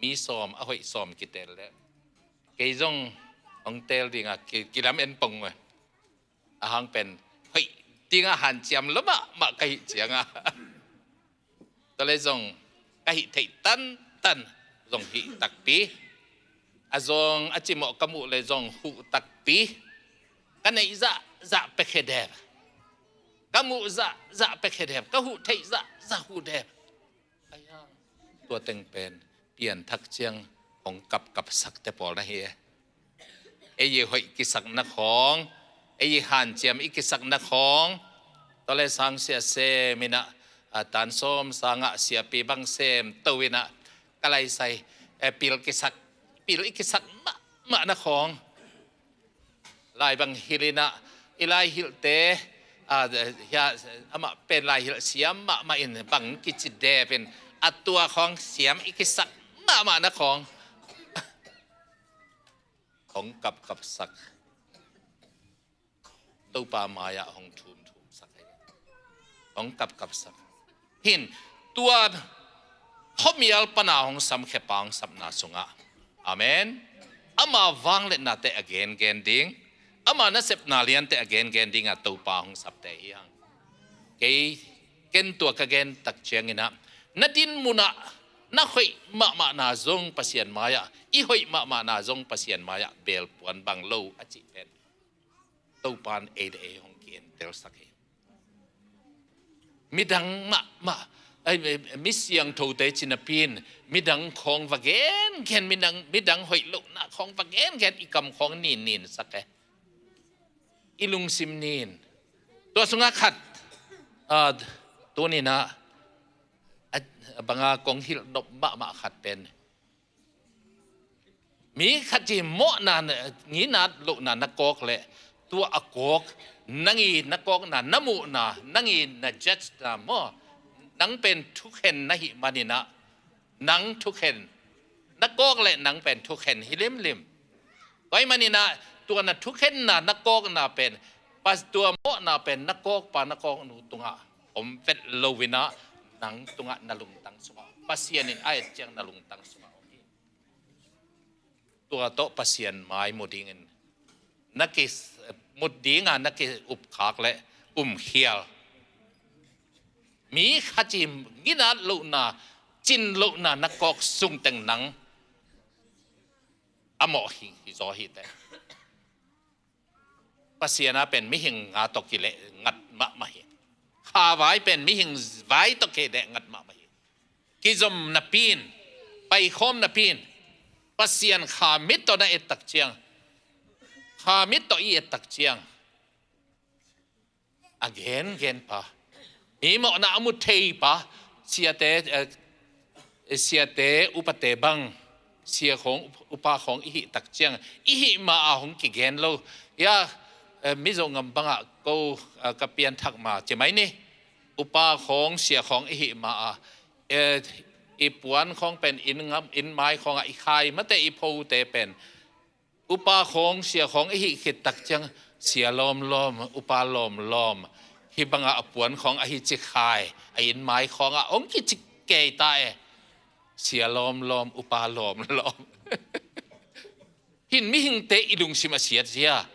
mi sawm, a hoih sawm kitel leh kei zong hong tel dinga ki, kilam en pong ve. Ahang pen hoih dinga hanciam lo mahmah ka hih cianga, tua le zong ka hih theih tantan zong hih takpi, a zong a cimawh ka muh le zong huh takpi, ka neih zahzah pekhe dep, ka muh zahzah pekhe dep, ka huh theih zahzah huh dep. Ahi hang tua teng pen pianthak ciang hong kapkapsakte pawl na hi e. Ei i hoih kisakna khawng, ei i hanciam i kisakna khawng, tua le Sangsia sem ina, a, tan sawm sangah siapi bang sem to ina ka laisai, e, pil kisak, pil i kisak mahmahna khawng, lai bang hilh ina, i lai hilhte, a, hia, amah pen lai hilh siam mahmah in bang kici dep in, a tua khawng siam i kisak mahmahna khawng hong kapkapsak. Topa mai-ah hong thumthumsak hi. Hong kapkapsak. Hin, tua khuamial pana hong samkhia pa hong sapna sungah, amen, ama vangliatnate a gengen ding, ama nasepna liante a gengen dinga Topa hong sapte hi hang. Kei, ken tua ka gen tak ciangin ah, na din munah na hoih mahmahna zong Pasian mai-ah, i hoih mahmahna zong Pasian mai-ah belpuan bang lo a cih pen Topa in ei le ei hong ki-entelsak hi. Midang mahmah, ai, mi siangthote ci napi in midang khawng va gengen, midang, midang hoih lohna khawng va gengen, i kam khawng ninninsak e. I lungsim nin. Tua sungah khat, a, tuni-in ah, a, banga kong hilh nop mahmah khat pen, mi khat ci mawhna, nginat lohna na kawk leh tua a kawk, nang i na kawkna, na muhna, nang i na judge na maw, nang pen thukhen na hih manin ah, nang thukhen, na kawk leh nang pen thukhen hi limlim. Tua ahih manin ah tua na thukhenna, na kawkna pen, pas, tua mawhna pen na kawkpa, na kawknu tungah om vet lo-in ah, nang tungah, na lungtang sungah, Pasian in a et ciang na lungtang sungah om hi. Tua tawh Pasian mai mu dingin na ki, mu dinga na ki-upkhak leh umkhial. Mi khat ci nginat lohna, cin lohna na kawk sung teng nang a mawh hi, hi zaw hi teh. Pasian a pen mihing nga tawh kileh ngat mahmah hi. Kha vai pen mihing vai tawh kileh ngat mahmah hi. Kizom napi in, paikhawm napi in, Pasian kha mit tawh na et tak ciang, kha mit tawh i et tak ciang, a gengen pa, mi mawhna a mu thei pa, siate, eh, siate, upate bang, sia khawng, upa khawng i hih tak ciang, i hih ma-a hong kigen lo. Ya, eh, Mizo ngam bangah ko, eh, ka pianthak ma ci mai ni. Upa khawng, sia khawng i hih ma-a, eh, i puan khawng pen inn ngam, inn mai khawngah i khai mate, i phote pen upa khawng, sia khawng i hih khit tak ciang, sia lawmlawm, upa lawmlawm, hih bangah a puan khawng ahi ci khai, a inn mai khawngah hong kici kei ta e. Sia lawmlawm, upa lawmlawm. Hin mihingte i lungsim a siat zia.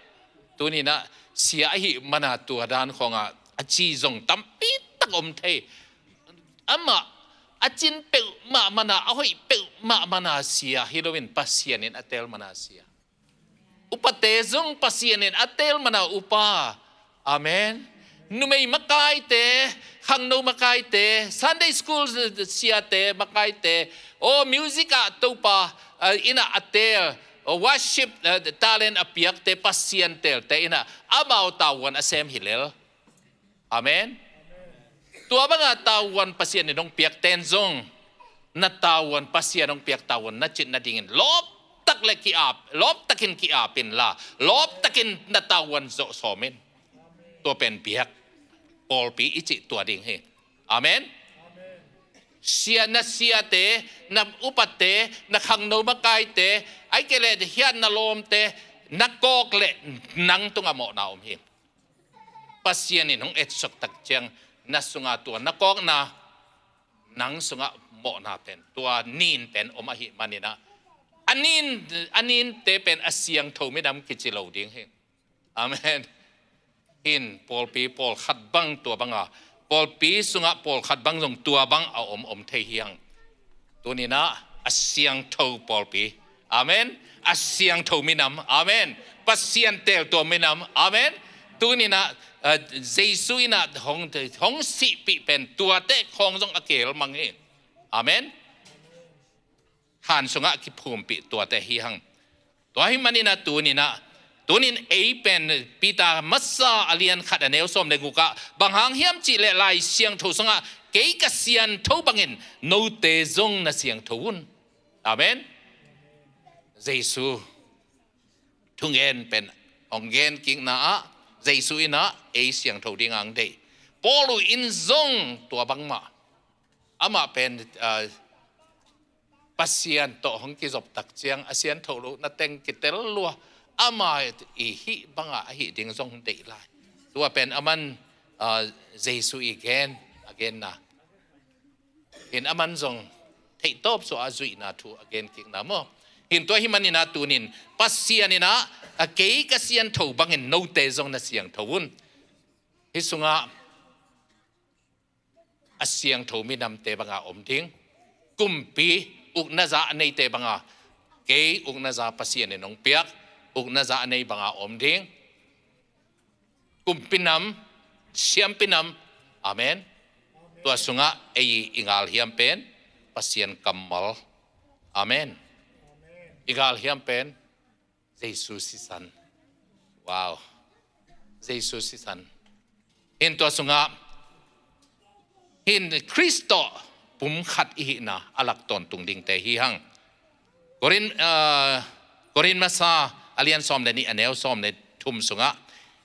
Tuni-in ah sia ahih mana tua dan khawngah a ci zong tampi tak om thei. Amah a cin peuhmah mana, a hoih peuhmah mana sia hi loin, Pasian in a teel mana sia. Upate zong Pasian in a teel mana upa. Amen. Numei makaite, khangno makaite, Sunday school siate makaite, aw, music ah Topa, ah, in ah a teel, aw, worship, ah, talent a piakte, Pasian teelte in ah amau tavuan a sem hi lel. Amen. Tua banga tavuan Pasian in hong piakten zong na tavuan, Pasian hong piak tavuan na cih nadingin lawptak le ki-ap, lawptakin ki-ap inla, lawptakin na tavuan zawh sawm in. Tua pen biak pawlpi i cih tua ding hi. Amen. Sia, na siate, na upatte, na khangno makaite, ahih kei leh hiah na lawmte, na kawk leh nang tungah mawhna om hi. Pasian in hong etsok tak ciang na sungah tua na kawkna, nang sungah mawhna pen, tua nin pen om ahih manin ah, a nin, a ninte pen a siangtho minam kici lo ding hi. Amen. Hin pawlpi pawlkhat bang tua banga, pawlpi sungah pawlkhat bang zong tua bang a om om thei hi hang. Tuni-in ah a siangtho pawlpi. Amen. A siangtho minam. Amen. Pasian teeltuam minam. Amen. Tuni-in ah, ah, Jesu in ah hong, hong sihpih pen tuate khawng zong a kihel mang hi. Amen. Khan sungah kiphumpih tuate hi hang. Tua ahih manin ah tuni-in ah, tuni-in ei pen Peter masa a lian khat a neu sawm le guk ah, bang hang hiam cih leh Lai Siangtho sungah, "Kei ka siangtho bangin note zong na siangtho un." Amen. Jesu thungen pen hong gen kikna ah, Jesu in ah ei siangtho ding a hong deih. Paul in zong tua bangmah, amah pen, ah, Pasian tawh hong kizop tak ciang a siangtho lohna teng kitel lua, amah i hih bangah a hih ding zong deih lai. Tua pen aman, ah, Jesu i gen, a genna. Hin aman zong theihtawp suah a zuihna thu a gen kikna maw. Hin tua ahih manin ah tuni-in Pasian in ah, "A kei ka siangtho bangin note zong na siangtho un." Hih sungah a siangtho minamte banga om ding. Kumpi ukna za a neite banga, kei ukna za Pasian in hong piak ukna za a nei banga om ding. Kumpi nam, siampi nam. Amen. Tua sungah ei i galhiam pen Pasian kammal. Amen. I galhiam pen Jesu sisan. Wow. Jesu sisan. Hin tua sungah hin Khrist tawh pum khat i hihna a lak tawntung dingte hi hang. Korin, ah, Korin masa a lian sawm le nih a neu sawm le thum sungah,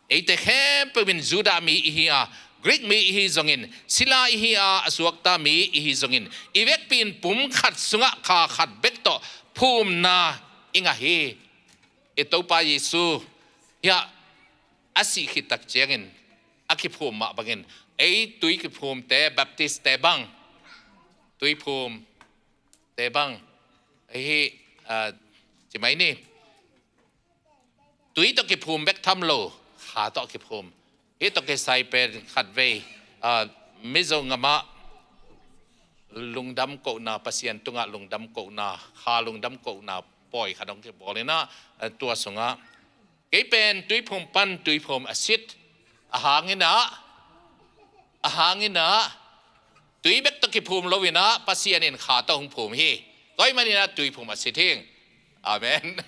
"Eite khempeuh in Judah mi ihi a, Greek mi ihi zongin, sila ihi a, a suakta mi ihi zongin, i vekpi in pum khat sungah kha khat bek tawh phumna i ngah hi." I Topa Jesu hiah a sih khit tak ciangin a kiphum mah bangin, ei tui kiphumte, Baptistte bang, tui phumte bang, ei hi, ah, ci mai ni. Tui tawh kiphum bek tham lo, kha tawh kiphum. Hih tawh kisai pen khatvei, ah, Mizo ngamah lungdam kohna, Pasian tungah lungdam kohna, kha lungdam kohna pawi khat hong kibawl in ah, ah, tua sungah, "Kei pen tuiphum pan tuiphum a sit, a hang in ah, a hang in ah, tui bek tawh kiphum lo in ah, Pasian in kha tawh hong phum hi. Tua ahih manin ah tuiphum a sit hing." Amen.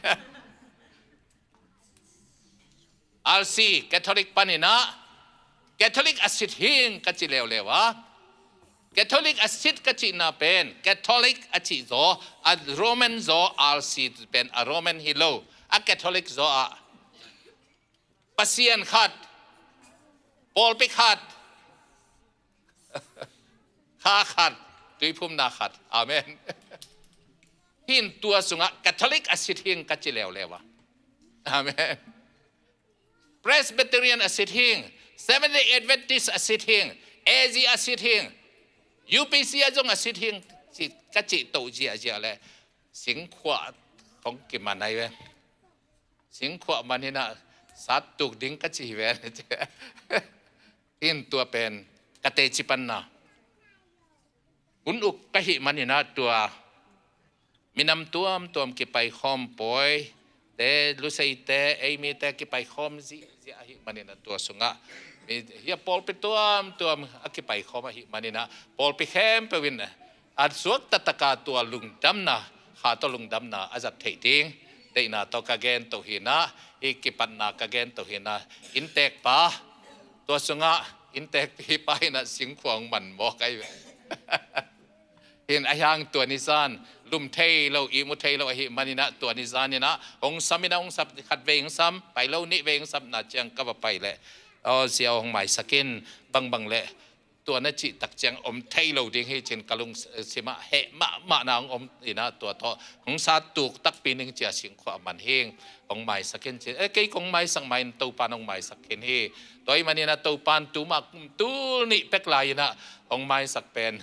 R C, Catholic panin ah, Catholic a sit hing ka ci leuleu a. Catholic a sit ka cihna pen, Catholic a cih zaw, a Roman zaw, R C pen a Roman hi lo, a Catholic zaw ah, Pasian khat, pawlpi khat, kha khat, tuiphumna khat. Amen. Hin tua sungah Catholic a sit hing ka ci leuleu a. Amen. Presbyterian a sit hing, Seventh Day Adventist a sit hing, A Z a sit hing, U P C a zong a sit hing, ci, ka cih toh ziahziah leh singkhuah kong kiman ai ve. Singkhuah man hi-in ah sat tuk ding ka ci hi ve. Hin tua pen ka teci panna. Hun uk ka hih manin ah tua minam tuamtuam kipaikhawm, pawite, luseite, ei mite kipaikhawm zihziah ahih manin ah tua sungah mi, hia pawlpi tuamtuam a kipaikhawm ahih manin ah pawlpi khempeuh in a suak taktaka tua lungdamna, kha tawh lungdamna a zat theih ding deihna tawh ka gen to hi-in ah, hih kipatna ka gen to hi-in ah, innteekpa, tua sungah innteekpipa in ah singkhuang man mawk ai ve. Hin a hiang tua ni zan lum thei lo, ihmu thei lo ahih manin ah tua ni zan in ah hong sam in ah, hong sam khat vei hong sam, pai lo nih vei hong sam na ciang ka va pai leh, aw, sia hong maisak in, bangbang leh tua na cih tak ciang om thei lo ding hi cin ka lungsim ah heh mahmah na hong om in ah, tua tawh hong sa tuk takpi ning ci a singkhuah a man hing, hong maisak in cin. Eh, kei kong maisak mah in Topan hong maisak khin hi. Tua ahih manin ah Topan tuma kum tul nih pek lai in ah hong maisak pen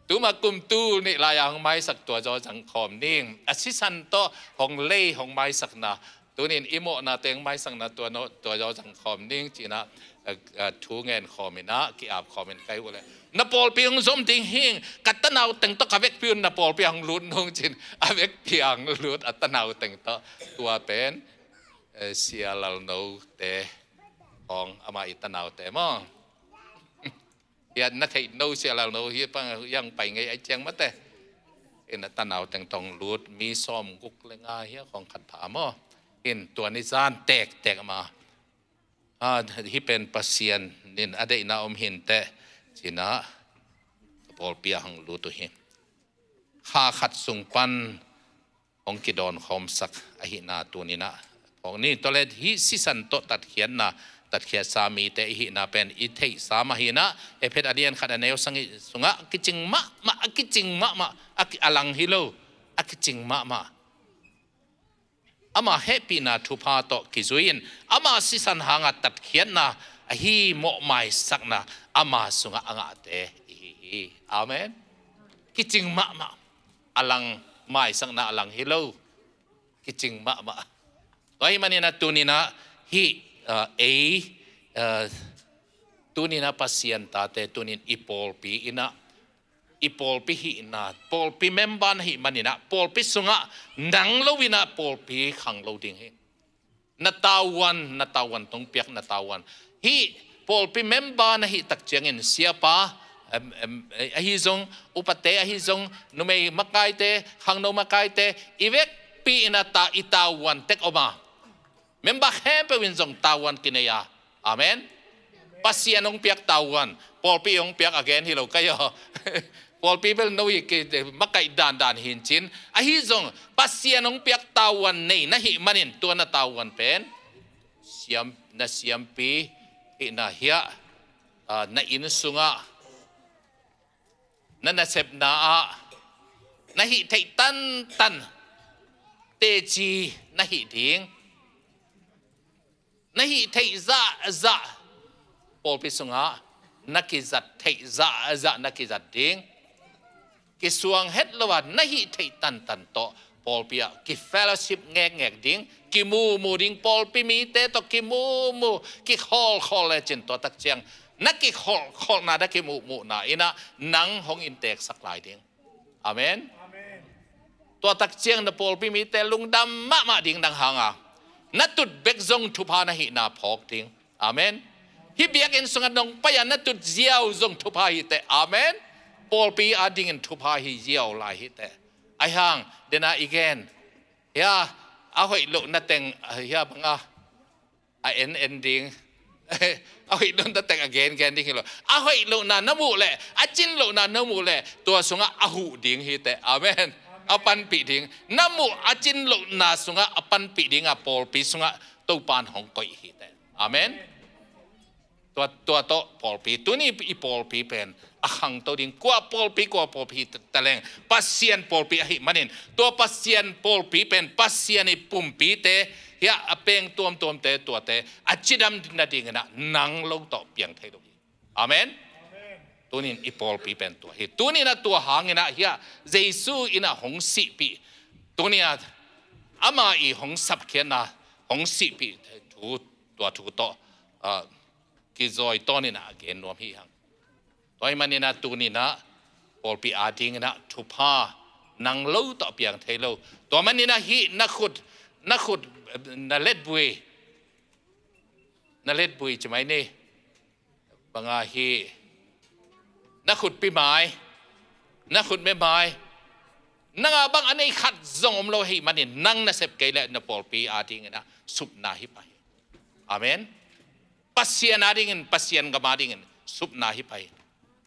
tuma kum tul nih lai-a hong maisak tua zaw zang khawm ning. A sisan tawh hong lei hong maisakna, tunin i mawhnate hong maisakna tua no, tua zaw zang khawm ning cin ah, a, a, thu ngen khawm in ah, ki-ap khawm in ka hih uh leh, na pawlpi hong zom ding hing, ka tanau teng tawh ka vekpi un na pawlpi ah hong lut nung cin, a vekpi ah hong lut a tanau teng tawh. Tua pen, eh, Sia Lalno te hong, amah i tanaute maw. Hiah na theih no, Sia Lalno hi pang hiang pai ngei ai ciang mate. In a tanau teng tawh hong lut, mi sawm guk le nga hiah khawng khat pha maw. In tua ni zan tektek mah, ah, hih pen Pasian in a deihna om hi inteh cin ah pawlpi ah hong lut uh hi. Kha khat sung pan hong kidawn khawmsak ahihna tunin ah phawk ni. Tua leh hih sisan tawh tatkhiatna, tatkhiatsa mite i hihna pen i theihsa mah hi in ah, Efesa a lian khat a neu sagih sungah kicing mahmah, a kicing mahmah, a ki-, a lang hi lo, a kicing mahmah. Ama hehpihna thupha tawh kizui in, ama sisan hanga tatkhiatna, ahi mawhmaisakna ama sungah a ngahte i hi hi. Amen. Kicing mahmah. A lang, maisakna a lang hi lo. Kicing mahmah. Tua ahih manin ah tunin ah hih, ah, ei, ah, tunin ah Pasian tate, tunin i pawlpi in ah, i pawlpi hihna, pawlpi member na hih manin ah, pawlpi sungah nang lo in ah pawlpi khang lo ding hi. Na tavuan, na tavuan tawh hong piak na tavuan. Hih pawlpi member na hih tak ciangin siapa, em, em, ahi zong, upate ahi zong, numei makaite, khangno makaite, i vekpi in ah ta, i tavuan tek om a. Member khempeuh in zong tavuan kinei a. Amen. Pasian hong piak tavuan, pawlpi hong piak a gen hi lo ka hi aw. Pawlpi bel no hi kei, makaih dandan hi in cin. Ahi zong Pasian hong piak tavuan nei na hih manin tua na tavuan pen siam, na siampi hihna hiah, ah, na inn sungah, na nasepna ah, na hih theih tantan teci na hih ding. Na hih theih zahzah, pawlpi sungah na kizat theih zahzah na kizat ding. Kisuang het lo a na hih theih tantan tawh pawlpi ah ki-fellowship ngekngek ding, kimumu ding, pawlpi mite tawh kimumu, kikhawlkhawl lecin tua tak ciang na kikhawlkhawl na, na kimuhmuhna in ah nang hong innteksak lai ding. Amen. Amen. Tua tak ciang na pawlpi mite lungdam mahmah ding nang hanga. Na tut bek zong thupha na hihna phawk ding. Amen. Hih biakinn sungah nong pai-a na tut ziau zong thupha hi teh. Amen. Pawlpi adingin thupha hi ziau lai hi teh. Ahi hang, dena i gen. Hia, a hoih loh na teng, hia banga a en en ding. A hoih lohna teng a gen gen ding hi lo. A hoih lohna na muh leh, a cin lohna na muh leh, tua sungah a huh ding hi teh. Amen. A panpih ding. Na muh a cin lohna sungah a panpih ding a pawlpi sungah Topan hong koih hi teh. Amen. Tua, tua tawh pawlpi, tuni i pawlpi pen a khangto ding, kua pawlpi, kua pawlpi hi taleng, Pasian pawlpi ahih manin, tua Pasian pawlpi pen Pasian i pumpite, hia a peng tuamtuamte, tuate a cidam nadingin ah nang lo tawh piang thei lo hi. Amen. Tunin i pawlpi pen tua hi. Tunin ah tua hangin ah hia Jesu in ah hong sihpih, tunin ah ama i hong sapkhiatna, hong sihpih thu, tua thu tawh, ah, kizawi tawnin ah a gen nuam hi hang. Tua ahih manin ah tunin ah pawlpi adingin ah thupha nang lo tawh piang thei lo. Tua manin ah hih na khut, na khut, na letbui, na letbui ci mai ni. Banga hih na khutpi mai, na khutme mai, nanga bang a nei khat zong om lo ahih manin nang na sep kei leh na pawlpi adingin ah supna hi pah hi. Amen. Pasian adingin, Pasian gam adingin supna hi pah hi.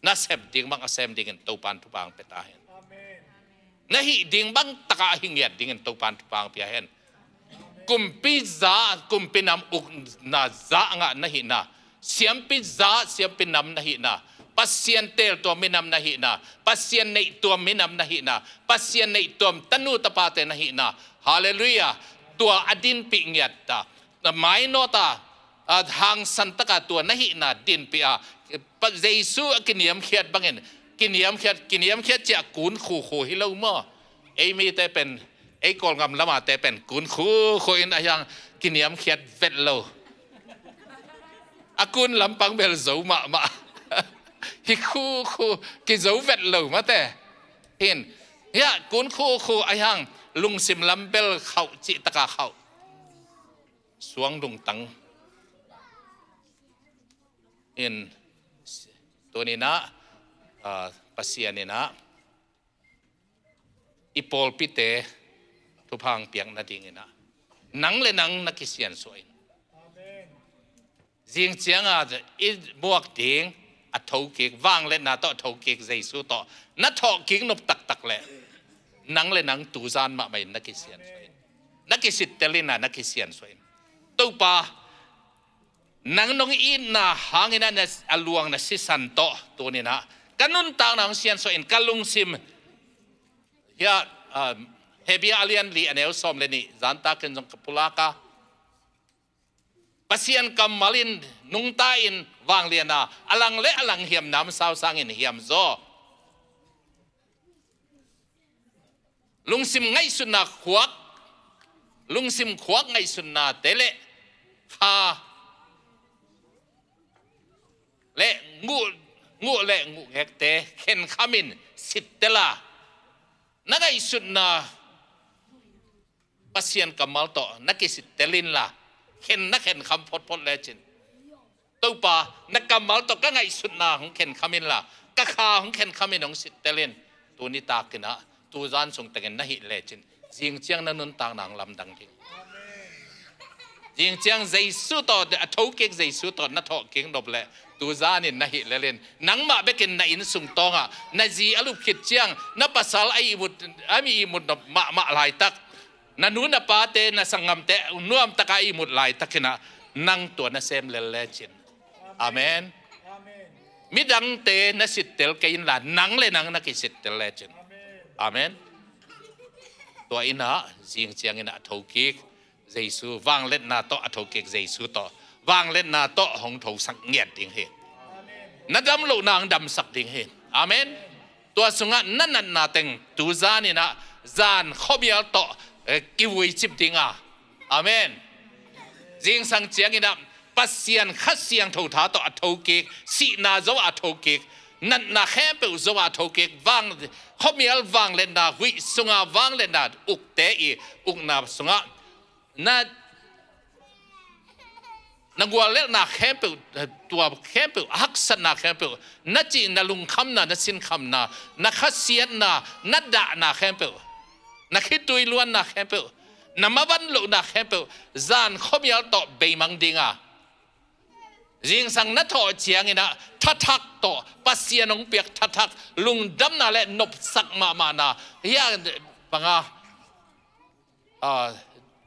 Na sem ding bang a sem dingin Topan thupha hong pia ta hen. Na hih ding bang takah a hi ngiat dingin Topan thupha hong pia hen. Kumpi za, kumpi nam ukna za ngah na hihna, siampi za, siampi nam na hihna, Pasian teeltuam minam na hihna, Pasian neihtuam minam na hihna, Pasian neihtuam tanu tapate na hihna. Halleluiah. Tua a dinpih ngiat ta. Na mainawta, a, hangsan taka tua na hihna dinpih a, Pa-, Jesu a kiniamkhiat bangin, kiniamkhiat, kiniamkhiat ciah kun khukhu hi lo maw? Ei mite pen, ei Kawlgam lamate pen kun khukhu in a hiang kiniamkhiat vet lo. A kun lampang bel zo mahmah. Hi khukhu, kizo vet lo mate. Hin, hiah kun khukhu a hiang lungsim lam bel khauh cih taka khauh. Suang lungtang in tuninah, ah, Pasian inah i pawlpite thupha hong piak nadinginah nang le nang na kisiansuah in. Zing cianga i muak ding a thokik, vangliatna tawh a thokik Jesu tawh na thawhkik nop taktak leh nang le nang tuzan mahmah in na kisiansuah in. Na kisittel inah na kisiansuah in. Topa, nang nong itna hangin a luang na sisan tawh tuninah ka nuntakna hong siansuah in ka lungsim. Hiah, um, Hebru a lian li a neu sawm le nih zantakin zong ka pulak a, Pasian kammal in nungta in vangliatna a lang le a lang hiam namsau sangin hiam zaw. Lungsim ngaihsutna khuak, lungsim khuak ngaihsutnate le kha le nguh, nguh le nguhngekte khenkhamin sittel a, na ngaihsutna Pasian kammal tawh na kisittel inla, khen na khenkham photphot lecin. Topa, na kammal tawh ka ngaihsutna hong khenkham inla, ka kha hong khenkham in hong sittel in. Tuni takinah tuzan sung tengin na hih lecin, zing ciang na nuntakna hong lamdang ding. Zing ciang Jesu tawh, a thokik Jesu tawh na thawhkik nop leh tuzanin na hih lelin nangmah bekin na inn sung tawngah na zi a lup khit ciang na pasal a ihmut, a mi ihmut nop mahmah laitak, na nu na pate, na sanggamte nuamtaka ihmut laitakinah nang tua na sem lel lecin. Amen. Midangte na sittel kei inla, nang le nang na kisittel lecin. Amen. Tua inah zing cianginah a thokik Jesu, vangliatna tawh a thokik Jesu tawh vangliatna tawh hong thosak ngiat ding hi. Na dam lohna hong damsak ding hi. Amen. Tua sungah na natna teng tuzaninah zan khuamial tawh, eh, kivuicip dinga. Amen. Zingsang cianginah Pasian Kha Siangtho tha tawh a thokik, sihna zo a thokik, natna khempeuh zo a thokik, vang, khuamial vangliatna, huih sunga vangliatna ukte i ukna sungah na, na guallelhna khempeuh, tua khempeuh, haksatna khempeuh, na cih, na lungkhamna, na sinkhamna, na khasiatna, na dahna khempeuh, na khitui luanna khempeuh, na maban lohna khempeuh zan khuamial tawh beimang dinga. Zingsang na thawh cianginah thathak tawh, Pasian hong piak thathak, lungdamna le nopsak mahmahna, hia banga, ah,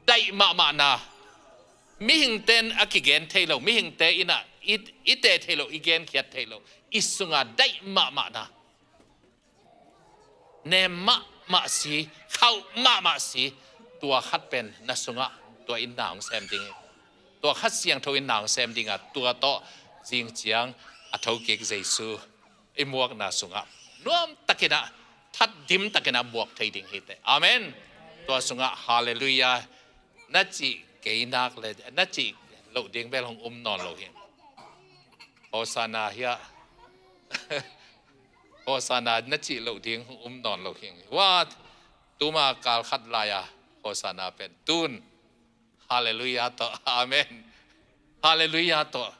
daih mahmahna, mihingte in a kigen thei lo, mihingte inah i, i teh thei lo, i genkhiat thei lo, i sunga daih mahmahna, nem mahmah si, khauh mahmah si, tua khat pen na sungah tua inna hong sem ding hi. Tua Kha Siangtho inna hong sem dinga, tua tawh zing ciang a thokik Jesu i muakna sungah nuamtakinah, thatdim takinah muak thei ding hi teh. Amen. Tua sungah halleluiah na cih kei nak le, na cih loh ding bel hong um nawn lo hi. Hosanna hiah. Hosanna na cih loh ding hong um nawn lo hi. Hua tuma kal khat lai-a Hosanna pen tun halleluiah tawh. Amen. Halleluiah tawh.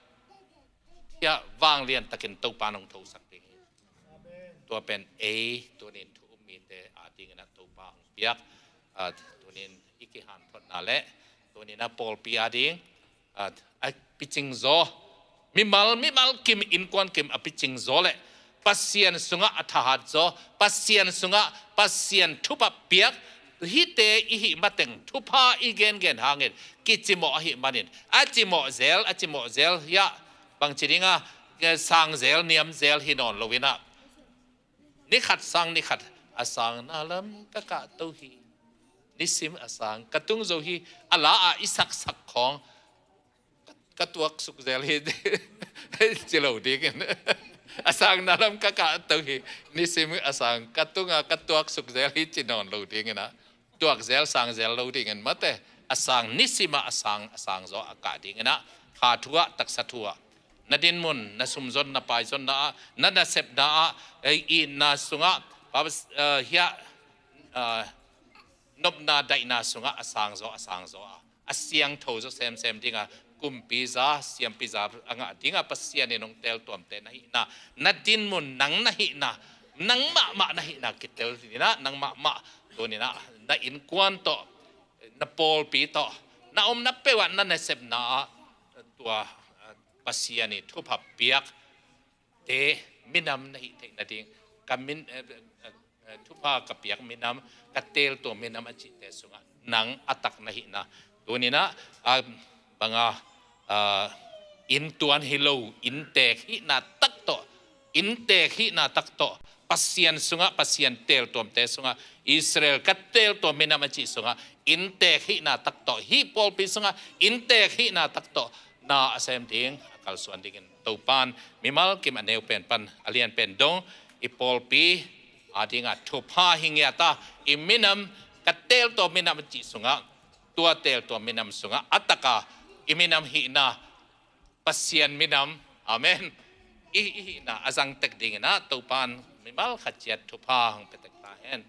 Hiah vanglian takin Topa nong thosak ding hi. Tua pen ei tunin thu um mite a dinginah Topa hong piak, ah, tunin i kihanthawnna le tuninah pawlpi a ding, ah, a picing zaw, mimal, mimal kim, innkuan kim a picing zaw le Pasian sungah a thahat zaw, Pasian sungah Pasian thupha piak, hihte i hih mateng thupha i gengen hangin kicimawh ahih manin, a cimawh zel, a cimawh zel hiah bangci dinga, eh, sang zel, niam zel hi nawn loinah, ni khat sang ni khat a sangna lam ka kahto hi, nisim a sang ka tung zo hi, a la ah i saksak khawng ka tuaksuk zel hi ci lo dingin, a sangna lam ka kahto hi, nisim a sang ka tunga ka tuaksuk zel hi ci nawn lo dinginah, tuak zel sang zel lo dingin mate, a sang nisimah a sang, a sang zaw a kah dinginah, kha thu ah, taksa thu ah, na dinmun, na sumzon, na paizonna ah, na nasepna ah, eh, itna sungah, pa-, eh, hiah, eh, nopna daihna sungah a sang zaw, a sang zaw a, a siangtho zaw semsem dinga, kumpi za, siampi za a ngah dinga Pasian in hong teltuamte na hihna, na dinmun, nang na hihna, nang mahmah na hihna kitel dinah, nang mahmah tuninah na innkuan tawh, na pawlpi tawh, na omna peuh ah, na nasepna ah, tua, ah, Pasian i thupha piak te minam na hih theih nading, ka min, eh, eh, eh, thupha ka piak minam, ka teltuam minam a cihte sungah nang a tak na hihna, tuninah, ah, banga, ah, inntuan hi lo, inntek hihna tak tawh, inntek hihna tak tawh, Pasian sungah, Pasian teltuamte sungah, Israel ka teltuam minam a cih sungah inntek hihna tak tawh, hih pawlpi sungah inntek hihna tak tawh na a sem ding, a kalsuan dingin Topan mimal kim a neu pen pan a lian pen dong i pawlpi a dinga thupha hi ngiata, i minam, ka teltuam minam a cih sungah, tua teltuam minam sungah a taka i minam hihna, Pasian minam, amen, i, i hihna a zangtek dinginah Topan mimal khat ciat thupha hong petek ta hen.